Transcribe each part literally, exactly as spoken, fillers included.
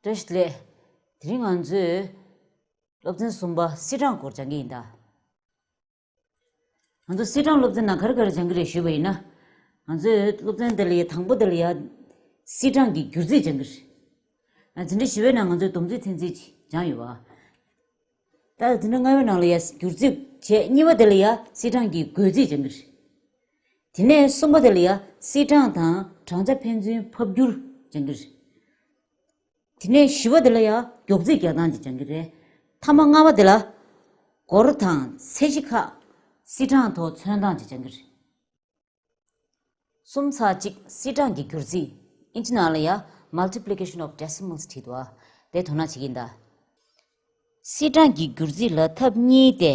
བཀྲ་ཤིས་བདེ་ལེགས། དེ་རིང་ང་ཚོས་སློབ་ཚན་གསུམ་པ་སིལ་གྲངས་སྐོར་སྦྱང་གི་ཡིན་ད། ང་ཚོ་སིལ་གྲངས་སློབ་ཚན་ནང་ག་རེ་ག་རེ་སྦྱང་གི་རེད་ཞུས་པ་ཡིན་ན། ང་ཚོས་སློབ་ཚན་དེ་ལ་ཡ་དང་པོ་དེ་ལ་ཡ་སིལ་གྲངས་ཀྱི་སྒྱུར་རྩིས་སྦྱང་གི་རེད། ཨ་འཛིན་གྲྭ་བཞི་པའི་ནང་ང་ཚོས་སྡོམ་རྩིས་ཐེན་རྩིས་སྦྱངས་ཡོད་པ། ད་འཛིན་གྲྭ་ལྔ་པའི་ནང་ལ་ཡ་སྒྱུར་རྩིས་བྱས། གཉིས་པ་དེ་ལ་ཡ་སིལ་གྲངས་ཀྱི་བགོ་རྩིས་སྦྱང་གི་རེད། དེ་ནས་གསུམ་པ་དེ་ལ་ཡ་སིལ་གྲངས་དང་བགྲང་བྱ་ཕན་ཚུན་ཕབ་སྒྱུར་སྦྱང་གི་རེད། དེ་ནས་བཞི་པ་དེ་ལ་ཡང་མགྱོགས་རྩིས་རྒྱག་སྟངས་ཅིག་སྦྱང་གི་རེད། ཐ་མ་ལྔ་པ་དེ་ལ་སྒོར་དང་ཚད་གཞི་ཁག་སིལ་གྲངས་ཐོག་མཚོན་སྟངས་ཅིག་སྦྱང་གི་རེད། གསུམ་ཚེག་གཅིག་སིལ་གྲངས་ཀྱི་སྒྱུར་རྩིས། ཨིན་ཇི་ནང་ལ་ཡང་multiplication of decimals བྲིས་འདུག་ཨ། དེ་དོ་སྣང་བྱེད་ཀྱི་ཡིན་ད། སིལ་གྲངས་ཀྱི་སྒྱུར་རྩིས་ལ་ཐབས་གཉིས་ཏེ།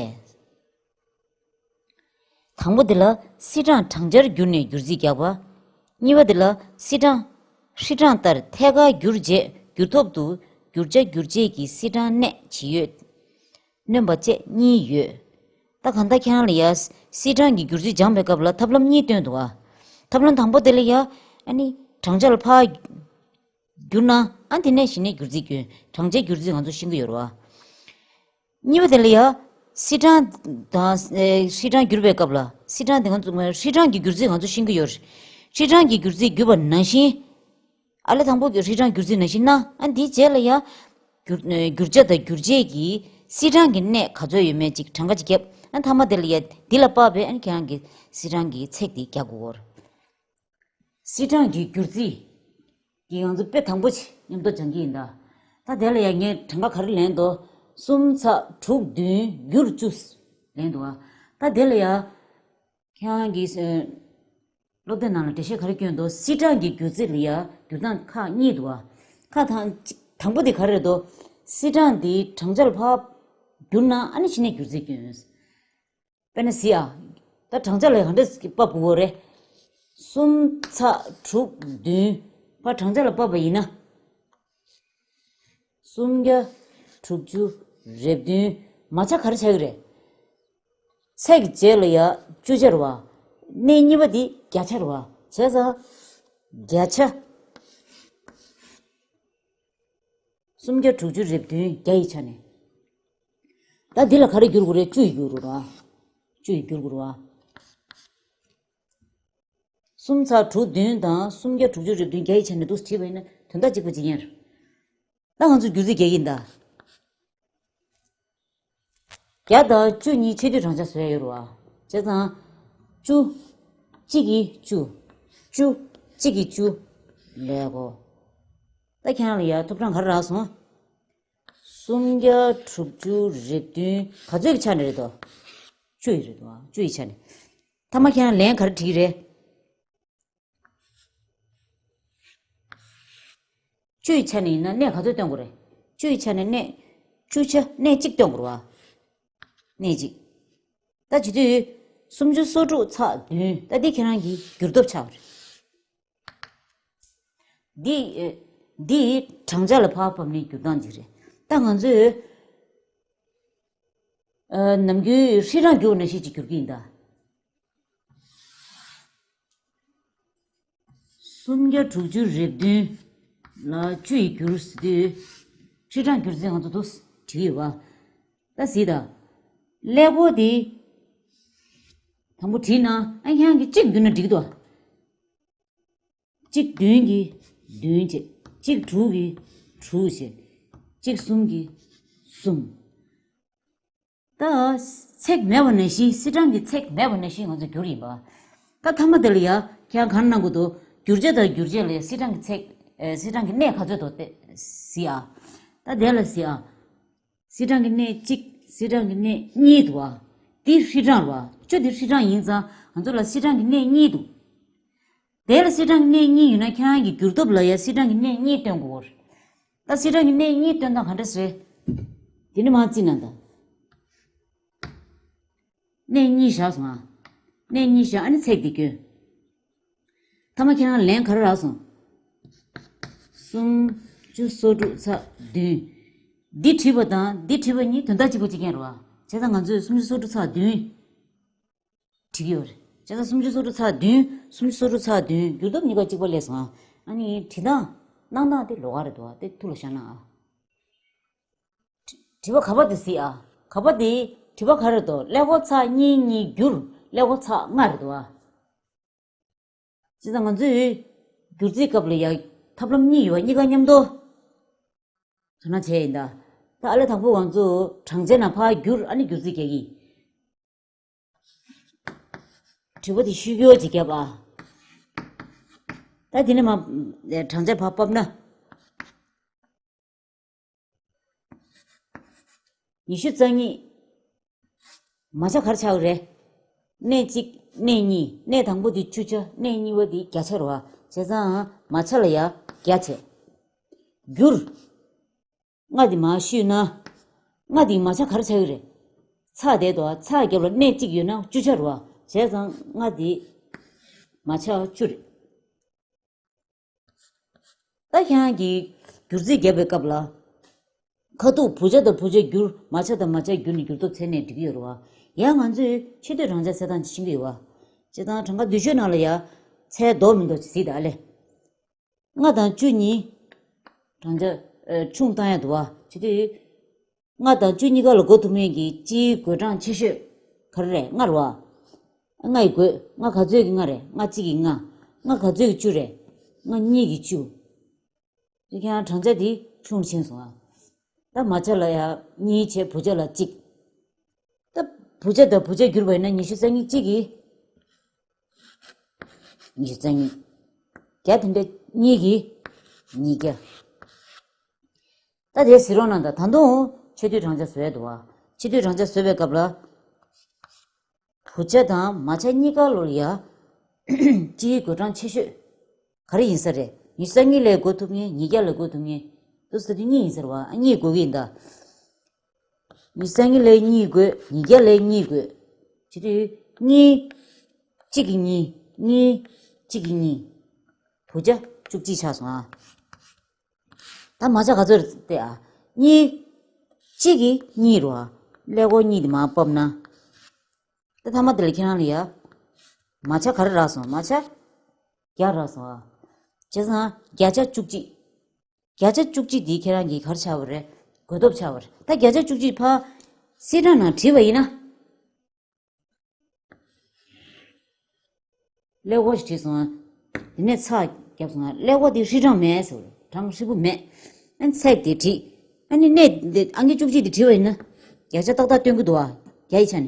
དང་པོ་དེ་ལ་སིལ་གྲངས་བགྲང་བྱར་བསྒྱུར་ནས་སྒྱུར་རྩིས་རྒྱག་པ། གཉིས་པ་དེ་ལ་སིལ་གྲངས་ཧྲིལ་གྲངས་ལྟར་ཐད་ཀར་བསྒྱུར་རྗེས་བསྒྱུར་ཐོབ་ཏུ་བསྒྱུར་བྱ་བསྒྱུར་བྱེད་ཀྱི་སིལ་གྲངས་གནས་ཇི་ཡོད་སྣོན་པ་བཅས་གཉིས་ཡོད། ད་གང་ལྟར་ཁྱེད་རང་ལ་ཡ་སིལ་གྲངས་ཀྱི་སྒྱུར་རྩིས་སྦྱངས་པའི་སྐབས་ལ་ཐབས་ལམ་གཉིས་སྟོན་འདུག་ཨ། ཐབས་ལམ་དང་པོ་དེ་ལ་ཡ་ཨ་ནི་བགྲང་བྱ་ལ་ཕར་བསྒྱུར་ན། ཨ་དེ་ནས་གཞི་ནས་སྒྱུར་རྩིས་སྐྱོན། བགྲང་བྱའི་སྒྱུར་རྩིས་ང་ཚོ་ཤེས་ཀྱི་ཡོད་རེད་བ། གཉིས་པ་དེ་ལ་ཡ་སིལ་གྲངས་དང་ཨེ་ཧྲིལ་གྲངས་བསྒྱུར་བའི་སྐབས་ལ་སིལ་གྲངས་དེ་ང་ཚོ་ཧྲིལ་གྲངས་ཀྱི་སྒྱུར་རྩིས་ང་ཚོ་ཤེས་ཀྱི་ཡོད་རེད། ཧྲིལ་གྲངས་ཀྱི་སྒྱུར་རྩིས་བསྒྱུར་བ་ནང་བཞིན། ཨ་ལས་དང་པོ་གི་ཧྲིལ་གྲངས་སྒྱུར་རྩིས་ནང་བཞིན་ན། ཨ་འདིའི་རྗེས་ལ་ཡ་བསྒྱུར་ཨེ་བསྒྱུར་བྱ་དང་བསྒྱུར་བྱེད་ཀྱི་སིལ་གྲངས་ཀྱི་གནས་ག་ཚོད་ཡོད་མེད་ཅིག་གྲངས་ཀ་ཅིག་བརྒྱབ། ཨ་མཐའ་མ་དེ་ལ་ཡ་འདི་ལ་དཔག་པའི་ཨ་ནི་ཁྱེད་རང་གི་སིལ་གྲངས་ཀྱི་ཚེག་དེ་རྒྱག་དགོས་ཀྱི་ཡོད་རེད། སིལ་གྲངས་ཀྱི་སྒྱུར་རྩིས་ཀྱི་ང་ཚོ་དཔེ་དང་པོ་ཅིག་མཉམ་དུ་སྦྱང་གི་ཡིན་ད། ད་དེ་ལ་ཡང་ངས་གྲངས་ཀ་ག་རེ་ལེན་འདུག་གསུམ་ཚེག་དྲུག་བདུན་བསྒྱུར་བཅུ་ལེན་འདུག་ཨ། ད་དེ་ལ་ཡང་ཁྱེད་རང་གིས་ཨ་སློབ་དེབ་ནང་ལ་འགྲེལ་བཤད་ག་རེ་བསྐྱོན་འདུག་སིལ་གྲངས་ཀྱི་སྒྱུར་རྩིས་ལ་ཡང་སྒྱུར་སྟངས་ཁག་གཉིས་འདུག་ཨ། ཁག་དང་དང་པོ་དེ་ག་རེ་རེད་འདུག་སིལ་གྲངས་དེ་བགྲང་བྱ་ལ་ཕར་བསྒྱུར་ན་ཨ་ནི་གཞི་ནས་སྒྱུར་རྩིས་སྐྱོན། དཔེར་ན་གཟིགས་ཨ། ད་བགྲང་བྱ་ལ་ག་འདྲ་ཕབ་དགོས་རེད། གསུམ་ཚེག་དྲུག་བདུན། ཕར་བགྲང་བྱ་ལ་ཕབ་པ་ཡིན་ན། སུམ་བརྒྱ་དྲུག་ཅུ་རེ་བདུན། མ་ཆ་ག་རེ་ཆགས་ཀྱི་རེད། ཚེག་རྗེས་ལ་ཡ་བཅུ་ཆ་རེད་བ། གནས་གཉིས་པ་འདི་བརྒྱ་ཆ་རེད་བ། བྱས་ཙང་བརྒྱ་ཆ། སུམ་བརྒྱ་དྲུག་ཅུ་རེ་བདུན་བརྒྱ་ཡི་ཆ་ནས། ད་འདི་ལ་ག་རེ་བསྒྱུར་དགོས་རེད། བཅུ་ཡིས་བསྒྱུར་དགོས་རེད་བ། བཅུ་ཡིས་བསྒྱུར་དགོས་རེད་བ། གསུམ་ཚེག་དྲུག་བདུན་དང་སུམ་བརྒྱ་དྲུག་ཅུ་རེ་བདུན་བརྒྱ་ཡི་ཆ་ནས་འདུག་སེ་བྲིས་པ་ཡིན་ན་དོན་དག་གཅིག་པ་གཅིག་རྐྱང་རེད། ད་ང་ཚོ་སྒྱུར་རྩིས་རྒྱག་གི་ཡིན་ད། བརྒྱ་དང་བཅུ་གཉིས་ཆེ་བསྡུས་བགྲང་བྱ་བཟོ་ཡ་ཡོད་རེད་བ། བྱས་ཙང་། བཅུ། གཅིག་གིས་བཅུ། བཅུ། གཅིག་གིས་བཅུ། ལས་གོ། ད་ཁྱེད་རང་ལ་ཡ་ཐོབ་གྲངས་ག་རེ་རག་སོང་། སུམ་བརྒྱ་དྲུག་ཅུ་རེ་བདུན་ག་ཚོད་ཀྱི་ཆ་ནས་རེད་དོ། བཅུ་ཡི་རེད་དོ། བཅུ་ཡི་ཆ་ནས། ཐ་མ་ཁྱེད་རང་ལན་ག་རེ་བྲིས་ཀྱི་རེད། བཅུ་ཡི་ཆ་ནས་ཡིན་ན་གནས་ག་ཚོད་སྟོན་དགོས་རེད། བཅུ་ཡི་ཆ་ནས་གནས། བཅུ་ཆ་གནས་གཅིག་སྟོན་དགོས་རེད་བ། གནས་གཅིག་ད་བྱེད་དུས། སུམ་ཅུ་སོ་དྲུག་ཚེག་བདུན། ད་འདི་ཁྱེད་རང་གི་བསྒྱུར་ཐོབ་ཆགས་པ་རེད། འདི། འདི་བགྲང་བྱ་ལ་ཕར་ཕབ་ནས་བསྒྱུར་སྟངས་ཅིག་རེད། ད་ང་ཚོས། ཨ། ནམ་རྒྱུན་ཧྲིལ་གྲངས་བསྒྱུར་བ་ནང་བཞིན་ཅིག་བསྒྱུར་གྱི་ཡིན་ད། སུམ་བརྒྱ་དྲུག་ཅུ་རེ་བདུན་ལ་བཅུ་ཡིས་བསྒྱུར་ཟེར་དུས། ཧྲིལ་གྲངས་སྒྱུར་ཚད་ང་ཚོ་འདུག་སེ་བྲིས་ཡོད་པ། ད་གཟིགས་དང་། ཀླད་ཀོར་དེ། དང་པོ་བྲིས་ན་ཨ་ཁྱེད་རང་གིས་གཅིག་བསྒྱུར་ན་འགྲིག་གི་འདུག་ག་གཅིག་བདུན་གྱིས་བདུན་བྱས། གཅིག་དྲུག་གིས་དྲུག་བྱས། གཅིག་གསུམ་གྱིས་གསུམ། ད་ཚེག་མེད་པ་ནང་བཞིན། སིལ་གྲངས་ཀྱི་ཚེག་མེད་པ་ནང་བཞིན་ང་ཚོ་བསྒྱུར་ཡིན་པ། ད་ཐ་མ་དེ་ལ་ཡ་ཁྱེད་རང་ག་རེ་གནང་དགོས་འདུག་བསྒྱུར་བྱ་དང་བསྒྱུར་བྱེད་ལ་ཡ་སིལ་གྲངས་ཀྱི་ཚེག་ཨེ། སིལ་གྲངས་ཀྱི་གནས་ག་ཚོད་འདུག་དེ་གཟིགས་ཨ། ད་དེ་ལ་གཟིགས་ཨ། སིལ་གྲངས་ཀྱི་གནས་གཅིག་སིལ་གྲངས་ཀྱི་གནས་གཉིས་འདུག་བ། འདི་ཧྲིལ་གྲངས་རེད་བ། བཅུ་འདི་ཧྲིལ་གྲངས་ཡིན་ཙང་ང་ཚོ་ལ་སིལ་གྲངས་ཀྱི་གནས་གཉིས་འདུག་དེ་ལ་སིལ་གྲངས་ཀྱི་གནས་གཉིས་ཡོད་ན་ཁྱེད་རང་གི་བསྒྱུར་ཐོབ་ལ་ཡ་སིལ་གྲངས་ཀྱི་གནས་གཉིས་སྟོན་དགོས་རེད། ད་སིལ་གྲངས་ཀྱི་གནས་གཉིས་སྟོན་སྟངས་ག་འདྲ་རེད། དེ་ནི་མར་བརྩིས་ན་ད། གནས་གཉིས་བཞག་སོང་ང་། གནས་གཉིས་བཞག་ཨ་ནི་ཚེག་འདི་བསྐྱོན། ཐ་མ་ཁྱེད་རང་ལན་ག་རེ་རག་སོང་། སུམ་ཅུ་སོ་དྲུག་ཚེག་བདུན། འདི་བྲིས་པ་དང་འདི་བྲིས་པ་གཉིས་དོན་དག་གཅིག་པ་གཅིག་རྐྱང་རེད་བ། བྱས་ཙང་ང་ཚོས་སུམ་ཅུ་སོ་དྲུག་ཚེག་བདུན་བྲིས་ཀྱི་ཡོད་རེད། བྱས་ཙང་སུམ་ཅུ་སོ་དྲུག་ཚེག་བདུན། སུམ་ཅུ་སོ་དྲུག་ཚེག་བདུན། བསྒྱུར་ཐོབ་གཉིས་ཀ་གཅིག་པ་སླེབས་སོང་ང་། ཨ་ནི་བྲིས་སྟངས། གནང་སྟངས་དེ་ལོགས་ཀ་རེད་འདུག་ཨ། དེ་ཐུགས་ལ་བཞག་གནང་ཨ། དྲི་བ་ག་པ་དེ་གཟིགས་ཨ། ག་པ་དེ་དྲི་བ་ག་རེ་འདུག་ཀླད་ཀོར་ཚེག་གཉིས་གཉིས་བསྒྱུར་ཀླད་ཀོར་ཚེག་ལྔ་རེད་འདུག་ཨ། བྱས་ཙང་ང་ཚོས་སྒྱུར་རྩིས་སྐབས་ལ་ཡ་ཐབས་ལམ་གཉིས་ཡོད་པ། གཉིས་ཀ་མཉམ་དུ་དོ་སྣང་བྱས་ཡིན་ད། ད་ཨ་ལས་དང་པོ་ང་ཚོ་བགྲང་བྱ་ནང་ཕར་བསྒྱུར། ཨ་ནི་སྒྱུར་རྩིས་རྒྱག་གི། དྲི་བ་དེ་ཤོད་རྒྱུ་ཅིག་བརྒྱབ་ཨ། ད་དེ་ནས་མ་བགྲང་བྱ་ཕར་ཕབ་ན། ཉི་ཤུ་རྩ་གཉིས། མ་ཆ་ག་རེ་ཆགས་ཀྱི་རེད། གནས་གཅིག་གནས་གཉིས། གནས་དང་པོ་དེ་བཅུ་ཆ། གནས་གཉིས་པ་དེ་བརྒྱ་ཆ་རེད་བ། བྱས་ཙང་མ་ཆ་ལ་ཡ་བརྒྱ་བྱས། བསྒྱུར། ལྔ་དེ་མར་བཤུས་ན། ལྔ་དེ་མ་ཆ་ག་རེ་ཆགས་ཀྱི་རེད། ཚེག་དེ་དོ་ཚེག་རྒྱབ་ལ་གནས་གཅིག་ཡོད་ན་བཅུ་ཆ་རེད་བ། བྱས་ཙང་ལྔ་དེ་མ་ཆ་བཅུ་རེད། ད་ཁྱེད་རང་གིས་སྒྱུར་རྩིས་བརྒྱབ་པའི་སྐབས་ལ། ཁ་ཐུག་བུ་ཆ་དང་བུ་ཆ་བསྒྱུར། མ་ཆ་དང་མ་ཆ་བསྒྱུར་ནས་འགྱུར་ལྡོག་འཚོལ་ནས་འགྲིག་གི་ཡོད་རེད་བ། ཡང་ང་ཚོས་ཆེ་བསྟོད་བགྲང་བྱ་འཚོལ་སྟངས་ཤེས་ཀྱི་ཡོད་བ། བྱས་ཙང་གྲངས་ཀ་བསྡུས་ཤོག་ནང་ལ་ཡ་ཚེག་རྡོག་མི་འདུག་ཅིག་གཟིགས་དང་ཨ་ལས། ལྔ་དང་བཅུ་གཉིས། བགྲང་བྱ་ཨ་ཆུང་བཏང་ཡ་འདུག་བ། བྱེད་དུས། ལྔ་དང་བཅུ་གཉིས་ཀ་ལ་བགོ་ཐུབ་མཁན་གྱི་སྤྱིའི་བགོད་གྲངས་ཆེ་ཤོས་ག་རེ་རེད། ལྔ་རེད་བ། ལྔ་ཡི་བགོད། ལྔ་ག་ཚོད་ཀྱི་ལྔ་རེད། ལྔ་གཅིག་གི་ལྔ། ལྔ་ག་ཚོད་ཀྱི་བཅུ་རེད། ལྔ་གཉིས་ཀྱི་བཅུ། དེ་ཁྱེད་རང་བགྲང་བྱ་དེ་ཆུང་ཕྱིན་སོང་ཨ། ད་མ་ཆ་ལ་ཡ་གཉིས་བྱས། བུ་ཆ་ལ་གཅིག་ད་བུ་ཆ་དང་བུ་ཆ་བསྒྱུར་བ་ཡིན་ན་ཉི་ཤུ་རྩ་གཉིས་གཅིག་གིས། ཉི་ཤུ་རྩ་གཉིས། བརྒྱ་དེ་འདྲ་གཉིས་ཀྱིས་ཉིས་བརྒྱ། ད་དེ་གཟིགས་རོགས་གནང་དང་། ད་དུང་ཆེ་བསྟོད་བགྲང་བྱ་བཟོ་ཡ་འདུག་བ། ཆེ་བསྟོད་བགྲང་བྱ་བཟོ་བའི་སྐབས་ལ། བུ་ཆ་དང་མ་ཆ་གཉིས་ཀ་ལོ་ལ་ཡ། སྤྱིའི་བགོད་གྲངས་ཆེ་ཤོས་ག་རེ་ཡིན་ས་རེད། ཉི་ཤུ་རྩ་གཉིས་ལས་བགོ་ཐུབ་མཁན། ཉིས་བརྒྱ་ལས་བགོ་ཐུབ་མཁན། འདུག་ཟེར་དུས་གཉིས་ཡིན་ཟེར་བ། གཉིས་བགོ་གི་ཡིན་ད། ཉི་ཤུ་རྩ་གཉིས་ལས་གཉིས་བགོས། ཉིས་བརྒྱ་ལས་གཉིས་བགོས། བྱེད་དུས་གཉིས། གཅིག་གིས་གཉིས། གཉིས། གཅིག་གིས་གཉིས། བུ་ཆ་བཅུ་གཅིག་ཆགས་སོང་ཨ། ད་མ་ཆ་ག་ཚོད་རེད་དེ་ཨ། གཉིས། གཅིག་གིས་གཉིས་རེད་བ། ཀླད་ཀོར་གཉིས་དེ་མར་ཕབ་ན། ད་མཐའ་མ་དེ་ལ་ཁྱེད་རང་ལ་ཡ། མ་ཆ་ག་རེ་རག་སོང་། མ་ཆ་བརྒྱ་རག་སོང་ཨ། བྱས་ཙང་བརྒྱ་ཆ་བཅུ་གཅིག་བརྒྱ་ཆ་བཅུ་གཅིག་འདི་ཁྱེད་རང་གིས་ག་རེ་ཆགས་པ་རེད། བགོ་ཐོབ་ཆགས་པ་རེད། ད་བརྒྱ་ཆ་བཅུ་གཅིག་ཕར་སིལ་གྲངས་ནང་བྲིས་པ་ཡིན་ན། ཀླད་ཀོར་ཞིག་བྲིས་སོང་ཨ། དེ་ནས་ཚེག་བརྒྱབ་སོང་ཨ། ཀླད་ཀོར་དེ་ཧྲིལ་གྲངས་མེད་ཟེར་བ་རེད། གྲངས་ཧྲིལ་པོ་མེད། ཨ་ནི་ཚེག་དེ་བྲིས། ཨ་ནི་གནས་དེ་ཨང་ཀི་བཅུ་གཅིག་དེ་བྲིས་པ་ཡིན་ན། བརྒྱ་ཆ་ཏག་ཏག་སྟོན་གྱི་འདུག་བ། བརྒྱ་ཡི་ཆ་ནས།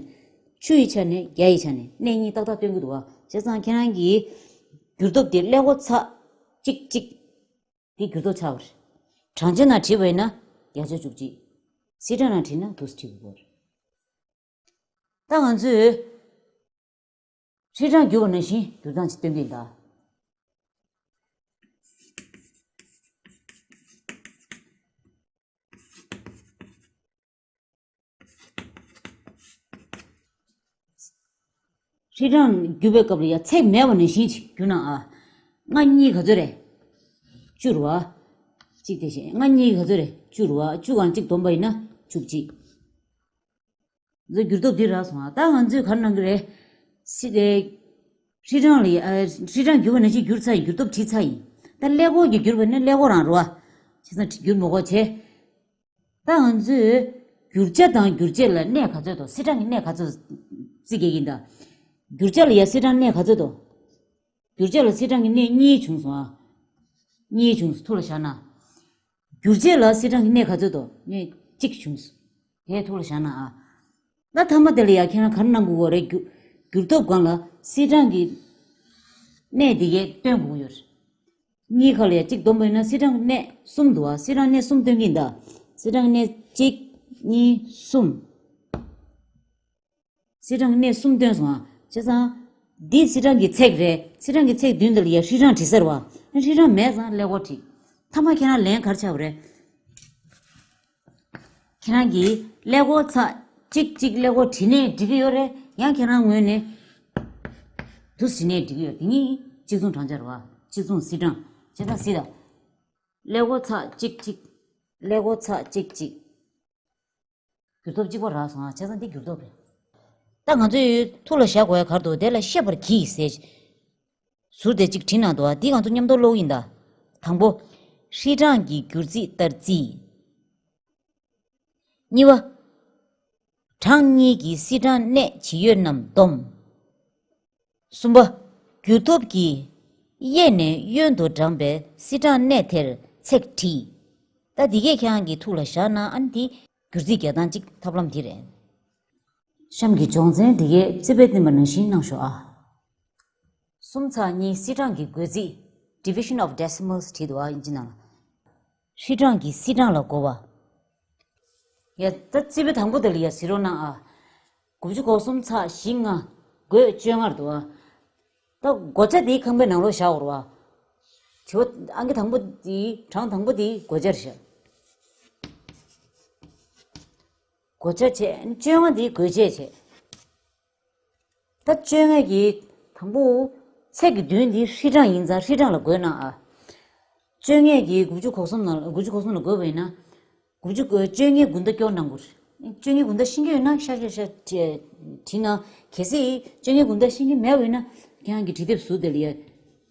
བཅུ་ཡི་ཆ་ནས། བརྒྱ་ཡི་ཆ་ནས། གནས་གཉིས་ཏག་ཏག་སྟོན་གྱི་འདུག་བ། བྱས་ཙང་ཁྱེད་རང་གིས་འགྱུར་ལྡོག་དེ་ཀླད་ཀོར་ཚེག་གཅིག་གཅིག་དེ་འགྱུར་ལྡོག་ཆགས་པ་རེད། བགྲང་བྱ་ནང་བྲིས་པ་ཡིན་ན་བརྒྱ་ཆ་བཅུ་གཅིག་སིལ་གྲངས་ནང་བྲིས་ན་འདུག་སེ་བྲིས་དགོས་རེད། ད་ང་ཚོས་ཧྲིལ་གྲངས་བསྒྱུར་བ་ནང་བཞིན་བསྒྱུར་སྟངས་ཅིག་སྟོན་གྱི་ཡིན་ད། ཧྲིལ་གྲངས་བསྒྱུར་བའི་སྐབས་ལ་ཡ་ཚེག་མེད་པ་ནང་བཞིན་ཅིག་བསྒྱུར་ན་ཨ། ལྔ་གཉིས་ག་ཚོད་རེད། བཅུ་རེད་བ། གཅིག་དེ་བཞིན་ལྔ་གཉིས་ག་ཚོད་རེད། བཅུ་རེད་བ། བཅུ་གང་གཅིག་བསྡོམས་པ་ཡིན་ན་བཅུ་གཅིག་ང་ཚོ་འགྱུར་ལྡོག་འདི་རག་སོང་ཨ། ད་ང་ཚོས་ག་རེ་གནང་གི་རེད། སི་རེད། ཧྲིལ་གྲངས་ལ་ཡ། ཨ། ཧྲིལ་གྲངས་བསྒྱུར་བ་ནང་བཞིན་བསྒྱུར་ཚར་ཡིན། འགྱུར་ལྡོག་བྲིས་ཚར་ཡིན། ད་ཀླད་ཀོར་གྱིས་བསྒྱུར་བ་ནི་ཀླད་ཀོར་རང་རེད་བ། བྱས་ཙང་བསྒྱུར་མི་དགོས་བྱས། ད་ང་ཚོས་བསྒྱུར་བྱ་དང་བསྒྱུར་བྱེད་ལ་གནས་ག་ཚོད་འདུག་སིལ་གྲངས་ཀྱི་གནས་ག་ཚོད་རྩིས་རྒྱག་གི་ཡིན་ད། བསྒྱུར་བྱ་ལ་ཡ་སིལ་གྲངས་གནས་ག་ཚོད་འདུག་བསྒྱུར་བྱ་ལ་སིལ་གྲངས་ཀྱི་གནས་གཉིས་བྱུང་སོང་ཨ། གཉིས་བྱུང་སོང་། ཐུགས་ལ་བཞག་ན། བསྒྱུར་བྱེད་ལ་སིལ་གྲངས་ཀྱི་གནས་ག་ཚོད་འདུག་གནས་གཅིག་བྱུང་སོང་། དེ་ཐུགས་ལ་བཞག་ན་ཨ། ད་མཐའ་མ་དེ་ལ་ཡ་ཁྱེད་རང་ག་རེ་གནང་དགོས་རེད། བསྒྱུར་བསྒྱུར་ཐོབ་སྒང་ལ་སིལ་གྲངས་ཀྱི་གནས་དེ་གས་སྟོན་དགོས་ཀྱི་ཡོད་རེད། གཉིས་ཁ་ལ་ཡ་གཅིག་བསྡོམས་པ་ཡིན་ན་སིལ་གྲངས་གནས་གསུམ་འདུག་བ། སིལ་གྲངས་གནས་གསུམ་སྟོན་གྱི་ཡིན་ད། སིལ་གྲངས་གནས་གཅིག་གཉིས་གསུམ། སིལ་གྲངས་གནས་གསུམ་སྟོན་སོང་ཨ། བྱས་ཙང་། འདི་སིལ་གྲངས་ཀྱི་ཚེག་རེད། སིལ་གྲངས་ཀྱི་ཚེག་མདུན་དེ་ལ་ཡ་ཧྲིལ་གྲངས་བྲིས་ཚར་བ། ཧྲིལ་གྲངས་མེད་ཙང་ཀླད་ཀོར་བྲིས། མཐའ་མ་ཁྱེད་རང་ལན་ག་རེ་ཆགས་པ་རེད། ཁྱེད་རང་གིས་ཀླད་ཀོར་ཚེག་གཅིག་གཅིག་ཀླད་ཀོར་བྲིས་ནའི་འགྲིག་གི་ཡོད་རེད། ཡང་ཁྱེད་རང་ངོས་ནས་འདུག་སེ་བྲིས་ནའི་འགྲིག་གི་ཡོད། དེ་གཉིས་གཅིག་མཚུངས་བགྲང་བྱ་རེད་བ། གཅིག་མཚུངས་སིལ་གྲངས། བྱས་ཙང་སིལ་ད། ཀླད་ཀོར་ཚེག་གཅིག་གཅིག་ཀླད་ཀོར་ཚེག་གཅིག་གཅིག་འགྱུར་ལྡོག་གཅིག་པ་རག་སོང་ཨ། བྱས་ཙང་འདི་འགྱུར་ལྡོག་རེད། ད་ང་ཚོས་ཐུགས་ལ་བཞག་དགོས་ཡ་ག་རེ་འདུག་དེ་ལ་ཤེས་པར་གྱིས་ཟེར། ཟུར་དེ་གཅིག་བྲིས་གནང་འདུག་ཨ། འདི་ང་ཚོ་མཉམ་དུ་ཀློག་གི་ཡིན་ད། དང་པོ། ཧྲིལ་གྲངས་ཀྱི་བསྒྱུར་རྩིས་ལྟར་རྩིས། གཉིས་པ། གྲངས་གཉིས་ཀྱི་སིལ་གྲངས་གནས་ཇི་ཡོད་རྣམས་བསྡོམས། གསུམ་པ། བསྒྱུར་ཐོབ་ཀྱི་གཡས་ནས་གཡོན་དུ་བགྲངས་པའི་སིལ་གྲངས་གནས་དེར་ཚེག་བྲིས། ད་འདི་གས་ཁྱེད་རང་གི་ཐུགས་ལ་བཞག་ན་ཨ་ནི་འདི་བསྒྱུར་རྩིས་རྒྱག་སྟངས་གཅིག་ཐབས་ལམ་འདི་རེད། གཤམ་གྱི་སྦྱོང་ཚན་འདི་གས་རྩིས་དཔེ་བསྟན་པ་ནང་བཞིན་གནང་ཤོག་ཨ། གསུམ་ཚེག་གཉིས་སིལ་གྲངས་ཀྱི་བགོ་རྩིས། Division of decimals བྲིས་འདུག་ཨ་ཨིན་ཇི་ནང་ལ། ཧྲིལ་གྲངས་ཀྱི་སིལ་གྲངས་ལ་བགོ་བ། ཡ་ད་རྩིས་དཔེ་དང་པོ་དེ་ལ་ཡ་གཟིགས་རོགས་གནང་ཨ། དགུ་བཅུ་གོ་གསུམ་ཚེག་བཞི་ལྔ་བགོས་བཅོ་ལྔ་རེད་འདུག་ཨ། ད་བགོ་བྱ་དེའི་ཁང་པའི་ནང་ལོགས་བཞག་འོར་བ། དྲི་བ་ཨང་ཀི་དང་པོ་དེའི་གྲངས་དང་པོ་དེའི་བགོ་བྱ་རེད་ཤག་བགོ་བྱ་བྱས་བཅོ་ལྔ་དེའི་བགོ་བྱ་བྱས། ད་བཅོ་ལྔ་གི་དང་པོ་ཚེག་གི་མདུན་འདི་ཧྲིལ་གྲངས་ཡིན་ཙང་ཧྲིལ་གྲངས་ལ་བགོས་གནང་ཨ། བཅོ་ལྔ་གི་དགུ་བཅུ་གོ་གསུམ་ནང་དགུ་བཅུ་གོ་གསུམ་ལ་བགོས་པ་ཡིན་ན། དགུ་བཅུ་གོ་བཅོ་ལྔའི་དགུང་ཟླ་སྐྱོར་གནང་དགོས། བཅོ་ལྔའི་དགུང་ཟླ་ཤེས་ཀྱི་ཡོད་ན་ཤ་ཤ་ཤ་བྲིས་ན། གལ་སྲིད་བཅོ་ལྔའི་དགུང་ཟླ་ཤེས་ཀྱི་མེད་པ་ཡིན་ན་ཁྱེད་རང་གི་བྲིས་དེབ་ཟུར་དེ་ལ་ཡ།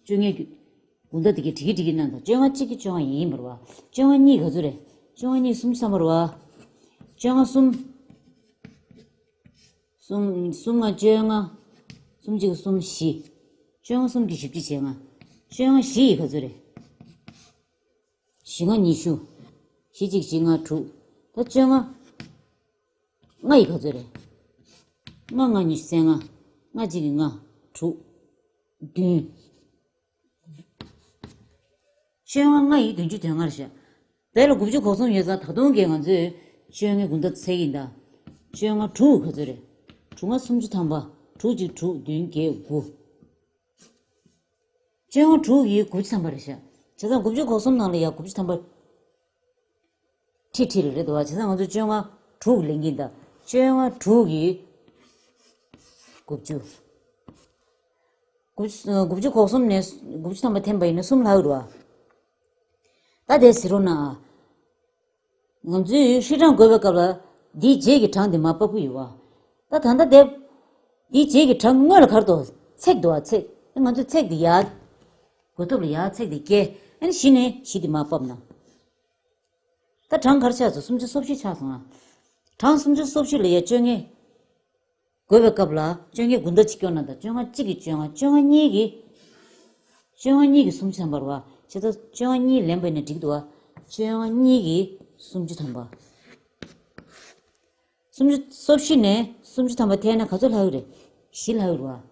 བཅོ་ལྔའི་དགུང་ཟླ་དེ་གའི་བྲིས་ཀྱི་བྲིས་ཀྱི་གནང་དང་བཅོ་ལྔ་གཅིག་གི་བཅོ་ལྔ་ཡིན་པ་རེད་བ། བཅོ་ལྔ་གཉིས་ག་ཚོད་རེད། བཅོ་ལྔ་གཉིས་སུམ་ཅུ་ཐམ་པ་རེད་བ། བཅོ་ལྔ་གསུམ། གསུམ་གསུམ་ལྔ་བཅོ་ལྔ། གསུམ་གཅིག་གསུམ་བཞི། བཅོ་ལྔ་གསུམ་གྱིས་བཞི་བཅུ་ཞེ་ལྔ། བཅོ་ལྔ་བཞི་ཡིས་ག་ཚོད་རེད། བཞི་ལྔ་ཉི་ཤུ། བཞི་གཅིག་བཞི་ལྔ་དྲུག་ད་བཅོ་ལྔ། ལྔ་ཡིས་ག་ཚོད་རེད། ལྔ་ལྔ་ཉི་ཤུ་རྩ་ལྔ། ལྔ་གཅིག་གིས་ལྔ། དྲུག་བདུན། བཅོ་ལྔ་ལྔ་ཡིས་བདུན་ཅུ་དོན་ལྔ་རེད་ཤག་དེ་ལ་དགུ་བཅུ་གོ་གསུམ་ཡོད་ཙང་ད་དུང་གི་ང་ཚོས་བཅོ་ལྔའི་དགུང་ཟླ་ཚེག་ཡིན་ད། བཅོ་ལྔ་དྲུག་ག་ཚོད་རེད། དྲུག་ལྔ་སུམ་ཅུ་ཐམ་པ། དྲུག་གཅིག་དྲུག་བདུན་བརྒྱད་དགུ། བཅོ་ལྔ་དྲུག་གིས་དགུ་བཅུ་ཐམ་པ་རེད་ཤག་བྱས་ཙང་དགུ་བཅུ་གོ་གསུམ་ནང་ལ་ཡང་དགུ་བཅུ་ཐམ་པ། ཁྲི་ཁྲི་རེ་རེད་འདུག་བ། བྱས་ཙང་ང་ཚོ་བཅོ་ལྔ་དྲུག་ལེན་གྱིན་གདའ། བཅོ་ལྔ་དྲུག་གིས་དགུ་བཅུ། དགུ་བཅུ་དགུ་བཅུ་གོ་གསུམ་ནས་དགུ་བཅུ་ཐམ་པ་འཐེན་པ་ཡིན་ན་གསུམ་ལྷག་རེད་བ། ད་དེ་ཟེར་རོགས་གནང་ཨ། ང་ཚོས་ཧྲིལ་གྲངས་བགོས་པའི་སྐབས་ལ་འདིའི་རྗེས་ཀྱི་གྲངས་དེ་མར་ཕབ་ཀྱི་ཡོད་བ། ད་ད་ལྟ་དེ། འདིའི་རྗེས་ཀྱི་གྲངས་ཀྱི་སྔོན་ལ་ག་རེ་འདུག་ཚེག་འདུག་བ་ཚེག་ང་ཚོས་ཚེག་དེ་ཡར། བགོ་ཐོབ་ལ་ཡར་ཚེག་དེ་བཀལ། ཨ་ནི་གཞི་ནས་གཞི་དེ་མར་ཕབ་ན། ད་གྲངས་ག་རེ་ཆགས་སོང་། སུམ་ཅུ་སོ་བཞི་ཆགས་སོང་ཨ། གྲངས་སུམ་ཅུ་སོ་བཞི་ལ་ཡ་བཅོ་ལྔ། བགོས་པའི་སྐབས་ལ་བཅོ་ལྔའི་དགུང་ཟླ་གཅིག་སྐྱོར་ན་ད་བཅོ་ལྔ་གཅིག་གིས་བཅོ་ལྔ། བཅོ་ལྔ་གཉིས་ཀྱིས། བཅོ་ལྔ་གཉིས་ཀྱིས་སུམ་ཅུ་ཐམ་པ་རེད་བ། བྱས་ཙང་བཅོ་ལྔ་གཉིས་ལེན་པ་ཡིན་ན་འགྲིག་འདུག་བ། བཅོ་ལྔ་གཉིས་ཀྱིས་སུམ་ཅུ་ཐམ་པ། སུམ་ཅུ་སོ་བཞི་ནས་སུམ་ཅུ་ཐམ་པ་འཐེན་ན་ག་ཚོད་ལྷག་གི་རེད། བཞི་ལྷག་གི་རེད་བ།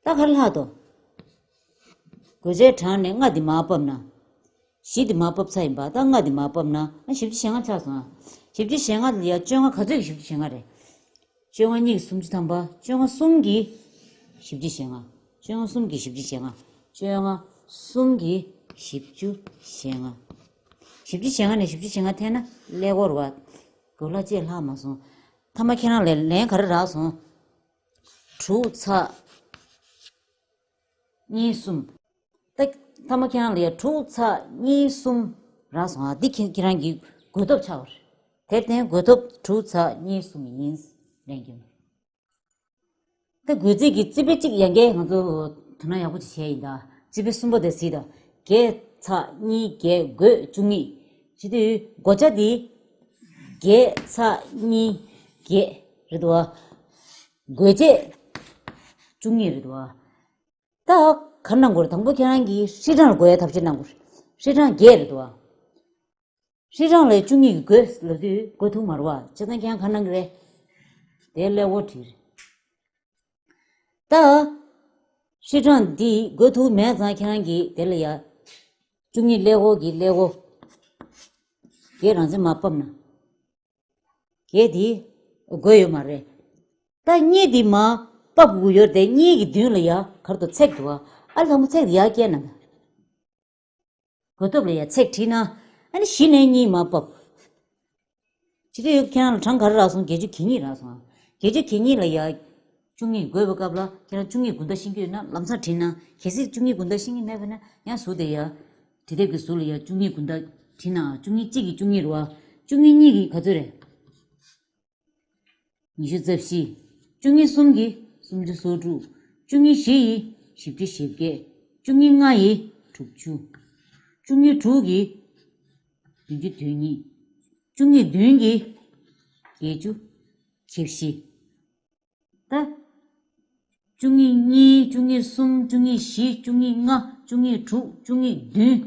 ད་ག་རེ་ལྷག་འདུག་བགོ་བྱའི་གྲངས་ནས་ལྔ་འདི་མར་ཕབ་ན། བཞི་འདི་མར་ཕབ་ཚར་ཡིན་པ། ད་ལྔ་འདི་མར་ཕབ་ན་ཨ་བཞི་བཅུ་ཞེ་ལྔ་ཆགས་སོང་ཨ། བཞི་བཅུ་ཞེ་ལྔ་ལ་ཡ་བཅོ་ལྔ་ག་ཚོད་ཀྱིས་བཞི་བཅུ་ཞེ་ལྔ་རེད། བཅོ་ལྔ་གཉིས་ཀྱིས་སུམ་ཅུ་ཐམ་པ། བཅོ་ལྔ་གསུམ་གྱིས་བཞི་བཅུ་ཞེ་ལྔ། བཅོ་ལྔ་གསུམ་གྱིས་བཞི་བཅུ་ཞེ་ལྔ། བཅོ་ལྔ་གསུམ་གྱིས་བཞི་བཅུ་ཞེ་ལྔ། བཞི་བཅུ་ཞེ་ལྔ་ནས་བཞི་བཅུ་ཞེ་ལྔ་འཐེན་ན་ཀླད་ཀོར་བ། གོ་ལ་བཅས་ལྷག་མ་སོང་། ཐ་མ་ཁྱེད་རང་ལ་ལན་ག་རེ་རག་སོང་། དྲུག་ཚེག་གཉིས་གསུམ། ད་ཐ་མ་ཁྱེད་རང་ལ་ཡ་དྲུག་ཚེག་གཉིས་གསུམ་རག་སོང་ཨ། འདི་ཁྱེད་ཁྱེད་རང་གི་བགོས་ཐོབ་ཆགས་པ་རེད། དེར་བརྟེན་བགོས་ཐོབ་དྲུག་ཚེག་གཉིས་གསུམ་ཡིན། ལན་རྒྱུ་མ། ད་བགོས་རྩིས་ཀྱི་རྩིས་དཔེ་གཅིག་ཡང་བསྐྱར་ང་ཚོ་དོ་སྣང་ཡག་པོ་ཅིག་བྱས་ཡིན་ད། རྩིས་དཔེ་གསུམ་པོ་དེ་གཟིགས་དང་། བརྒྱད་ཚེག་གཉིས་བརྒྱད་བགོས་བཅུ་གཉིས། བྱེད་དུས་བགོ་བྱ་འདི། བརྒྱད་ཚེག་གཉིས་བརྒྱད་རེད་འདུག་བ། བགོ་བྱ་བཅུ་གཉིས་རེད་འདུག་བ། ད་ག་རེ་གནང་དགོས་རེད། དང་པོ་ཁྱེད་རང་གིས་ཧྲིལ་གྲངས་ལ་བགོ་ཡའི་ཐབས་ཤེས་གནང་དགོས་རེད། ཧྲིལ་གྲངས་བརྒྱད་རེད་འདུག་བ། ཧྲིལ་གྲངས་ལ་བཅུ་གཉིས་ཀྱིས་བགོས་ལབ་དུས་བགོ་ཐུབ་མ་རེད་བ། བྱས་ཙང་ཁྱེད་རང་ག་རེ་གནང་གི་རེད། དེ་ཀླད་ཀོར་བྲིས་རེད། ད་ཧྲིལ་གྲངས་འདི་བགོ་ཐུབ་མེད་ཙང་ཁྱེད་རང་གིས་དེ་ལ་ཡ། བཅུ་གཉིས་ཀླད་ཀོར་གྱི་ཀླད་ཀོར། བརྒྱད་རང་བཙན་མར་ཕབ་ན། བརྒྱད་འདི་བགོས་ཡོད་མ་རེད། ད་གཉིས་འདི་མར་ཕབ་དགོས་ཡོད་རེད་དེ། གཉིས་ཀྱི་མདུན་ལ་ཡ་ག་རེ་འདུག་ཚེག་འདུག་བ། ཨ་ལ་དང་པོ་ཚེག་འདི་ཡར་བཀལ་ན་ད། བགོ་ཐོབ་ལ་ཡ་ཚེག་བྲིས་ན། ཨ་ནི་གཞི་ནས་གཉིས་མར་ཕབ། ཇི་ལྟར་ཡོད་ཁྱེད་རང་ལ་གྲངས་ག་རེ་རག་སོང་། བརྒྱད་ཅུ་གྱ་གཉིས་རག་སོང་ཨ། བརྒྱད་ཅུ་གྱ་གཉིས་ལ་ཡ། བཅུ་གཉིས་བགོས་པའི་སྐབས་ལ་ཁྱེད་རང་བཅུ་གཉིས་དགུང་ཟླ་ཤེས་ཀྱི་ཡོད་ན་ལམ་སང་བྲིས་ན། གལ་སྲིད་བཅུ་གཉིས་དགུང་ཟླ་ཤེས་ཀྱི་མེད་པ་ན་ཡང་ཟུར་དེ་ཡ། བྲིས་དེབ་ཀྱི་ཟུར་ལ་ཡ་བཅུ་གཉིས་དགུང་ཟླ་བྲིས་ན། བཅུ་གཉིས་གཅིག་གིས་བཅུ་གཉིས་རེད་བ། བཅུ་གཉིས་གཉིས་ཀྱིས་ག་ཚོད་རེད། ཉི་ཤུ་རྩ་བཞི། བཅུ་གཉིས་གསུམ་གྱིས་སུམ་ཅུ་སོ་དྲུག་བཅུ་གཉིས་བཞི་ཡིས་བཞི་བཅུ་ཞེ་བརྒྱད། བཅུ་གཉིས་ལྔ་ཡིས་དྲུག་ཅུ། བཅུ་གཉིས་དྲུག་གིས་བདུན་ཅུ་དོན་གཉིས། བཅུ་གཉིས་བདུན་གྱིས་བརྒྱད་ཅུ་གྱ་བཞི། ད། བཅུ་གཉིས་གཉིས། བཅུ་གཉིས་གསུམ། བཅུ་གཉིས་བཞི། བཅུ་གཉིས་ལྔ། བཅུ་གཉིས་དྲུག། བཅུ་གཉིས་བདུན།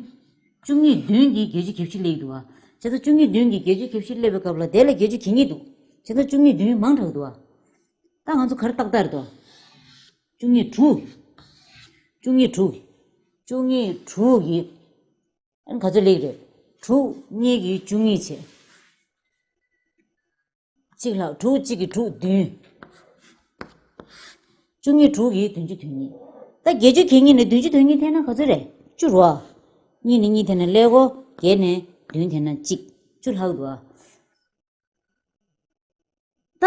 བཅུ་གཉིས་བདུན་གྱིས་བརྒྱད་ཅུ་གྱ་བཞི་སླེབས་འདུག་བ། བྱས་ཙང་བཅུ་གཉིས་བདུན་གྱིས་བརྒྱད་ཅུ་གྱ་བཞི་སླེབས་པའི་སྐབས་ལ་དེ་ལ་བརྒྱད་ཅུ་གྱ་གཉིས་འདུག་བྱས་ཙང་བཅུ་གཉིས་བདུན་མང་དྲགས་འདུག་བ། ད་ང་ཚོ་ག་རེ་ཏག་ཏག་རེད་དོ། བཅུ་གཉིས་དྲུག་བཅུ་གཉིས་དྲུག་བཅུ་གཉིས་དྲུག་གིས། ཨ་ནི་ག་ཚོད་སླེབས་རེད། དྲུག་གཉིས་ཀྱིས་བཅུ་གཉིས་བྱས། གཅིག་ལྷག་དྲུག་གཅིག་གིས་དྲུག་བདུན། བཅུ་གཉིས་དྲུག་གིས་བདུན་ཅུ་དོན་གཉིས། ད་བརྒྱད་ཅུ་གྱ་གཉིས་ནས་བདུན་ཅུ་དོན་གཉིས་ཐེབས་ན་ག་ཚོད་རེད། བཅུ་རེད་བ། གཉིས་ནས་གཉིས་ཐེབས་ན་ཀླད་ཀོར། བརྒྱད་ནས་བདུན་ཐེབས་ན་གཅིག་བཅུ་ལྷག་འདུག་བ། ད།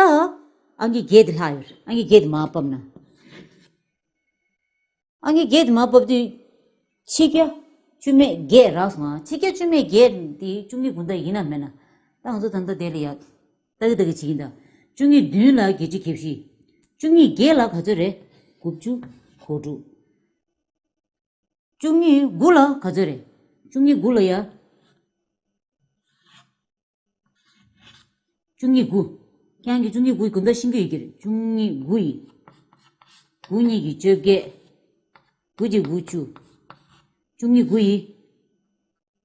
ཨང་ཀི་བརྒྱད་དེ་ལྷག་ཡོད་རེད། ཨང་ཀི་བརྒྱད་དེ་མར་ཕབ་ན། ཨང་ཀི་བརྒྱད་དེ་མར་ཕབ་དུས། ཆིག་བརྒྱ་བཅུ་མེད་བརྒྱད་རག་སོང་ང་། ཆིག་བརྒྱ་བཅུ་མེད་བརྒྱད་དེ་བཅུ་གཉིས་དགུང་ཟླ་ཡིན་ན་མེད་ན། ད་ང་ཚོ་ད་ལྟ་དེ་ལ་ཡ། ཏག་ཏག་གི་བྱེད་ཀྱིན་གདའ། བཅུ་གཉིས་བདུན་ལ་བརྒྱད་ཅུ་གྱ་བཞི། བཅུ་གཉིས་བརྒྱད་ལ་ག་ཚོད་རེད། དགུ་བཅུ་གོ་དྲུག་བཅུ་གཉིས་དགུ་ལ་ག་ཚོད་རེད། བཅུ་གཉིས་དགུ་ལ་ཡ། བཅུ་གཉིས་དགུ། ཁྱེད་རང་གིས་བཅུ་གཉིས་དགུ་ཡི་དགུང་ཟླ་ཤེས་ཀྱི་ཡོད་ཀྱི་རེད། བཅུ་གཉིས་དགུ་ཡིས། དགུ་གཉིས་ཀྱིས་བཅོ་བརྒྱད། དགུ་གཅིག་དགུ་བཅུ། བཅུ་གཉིས་དགུ་ཡིས།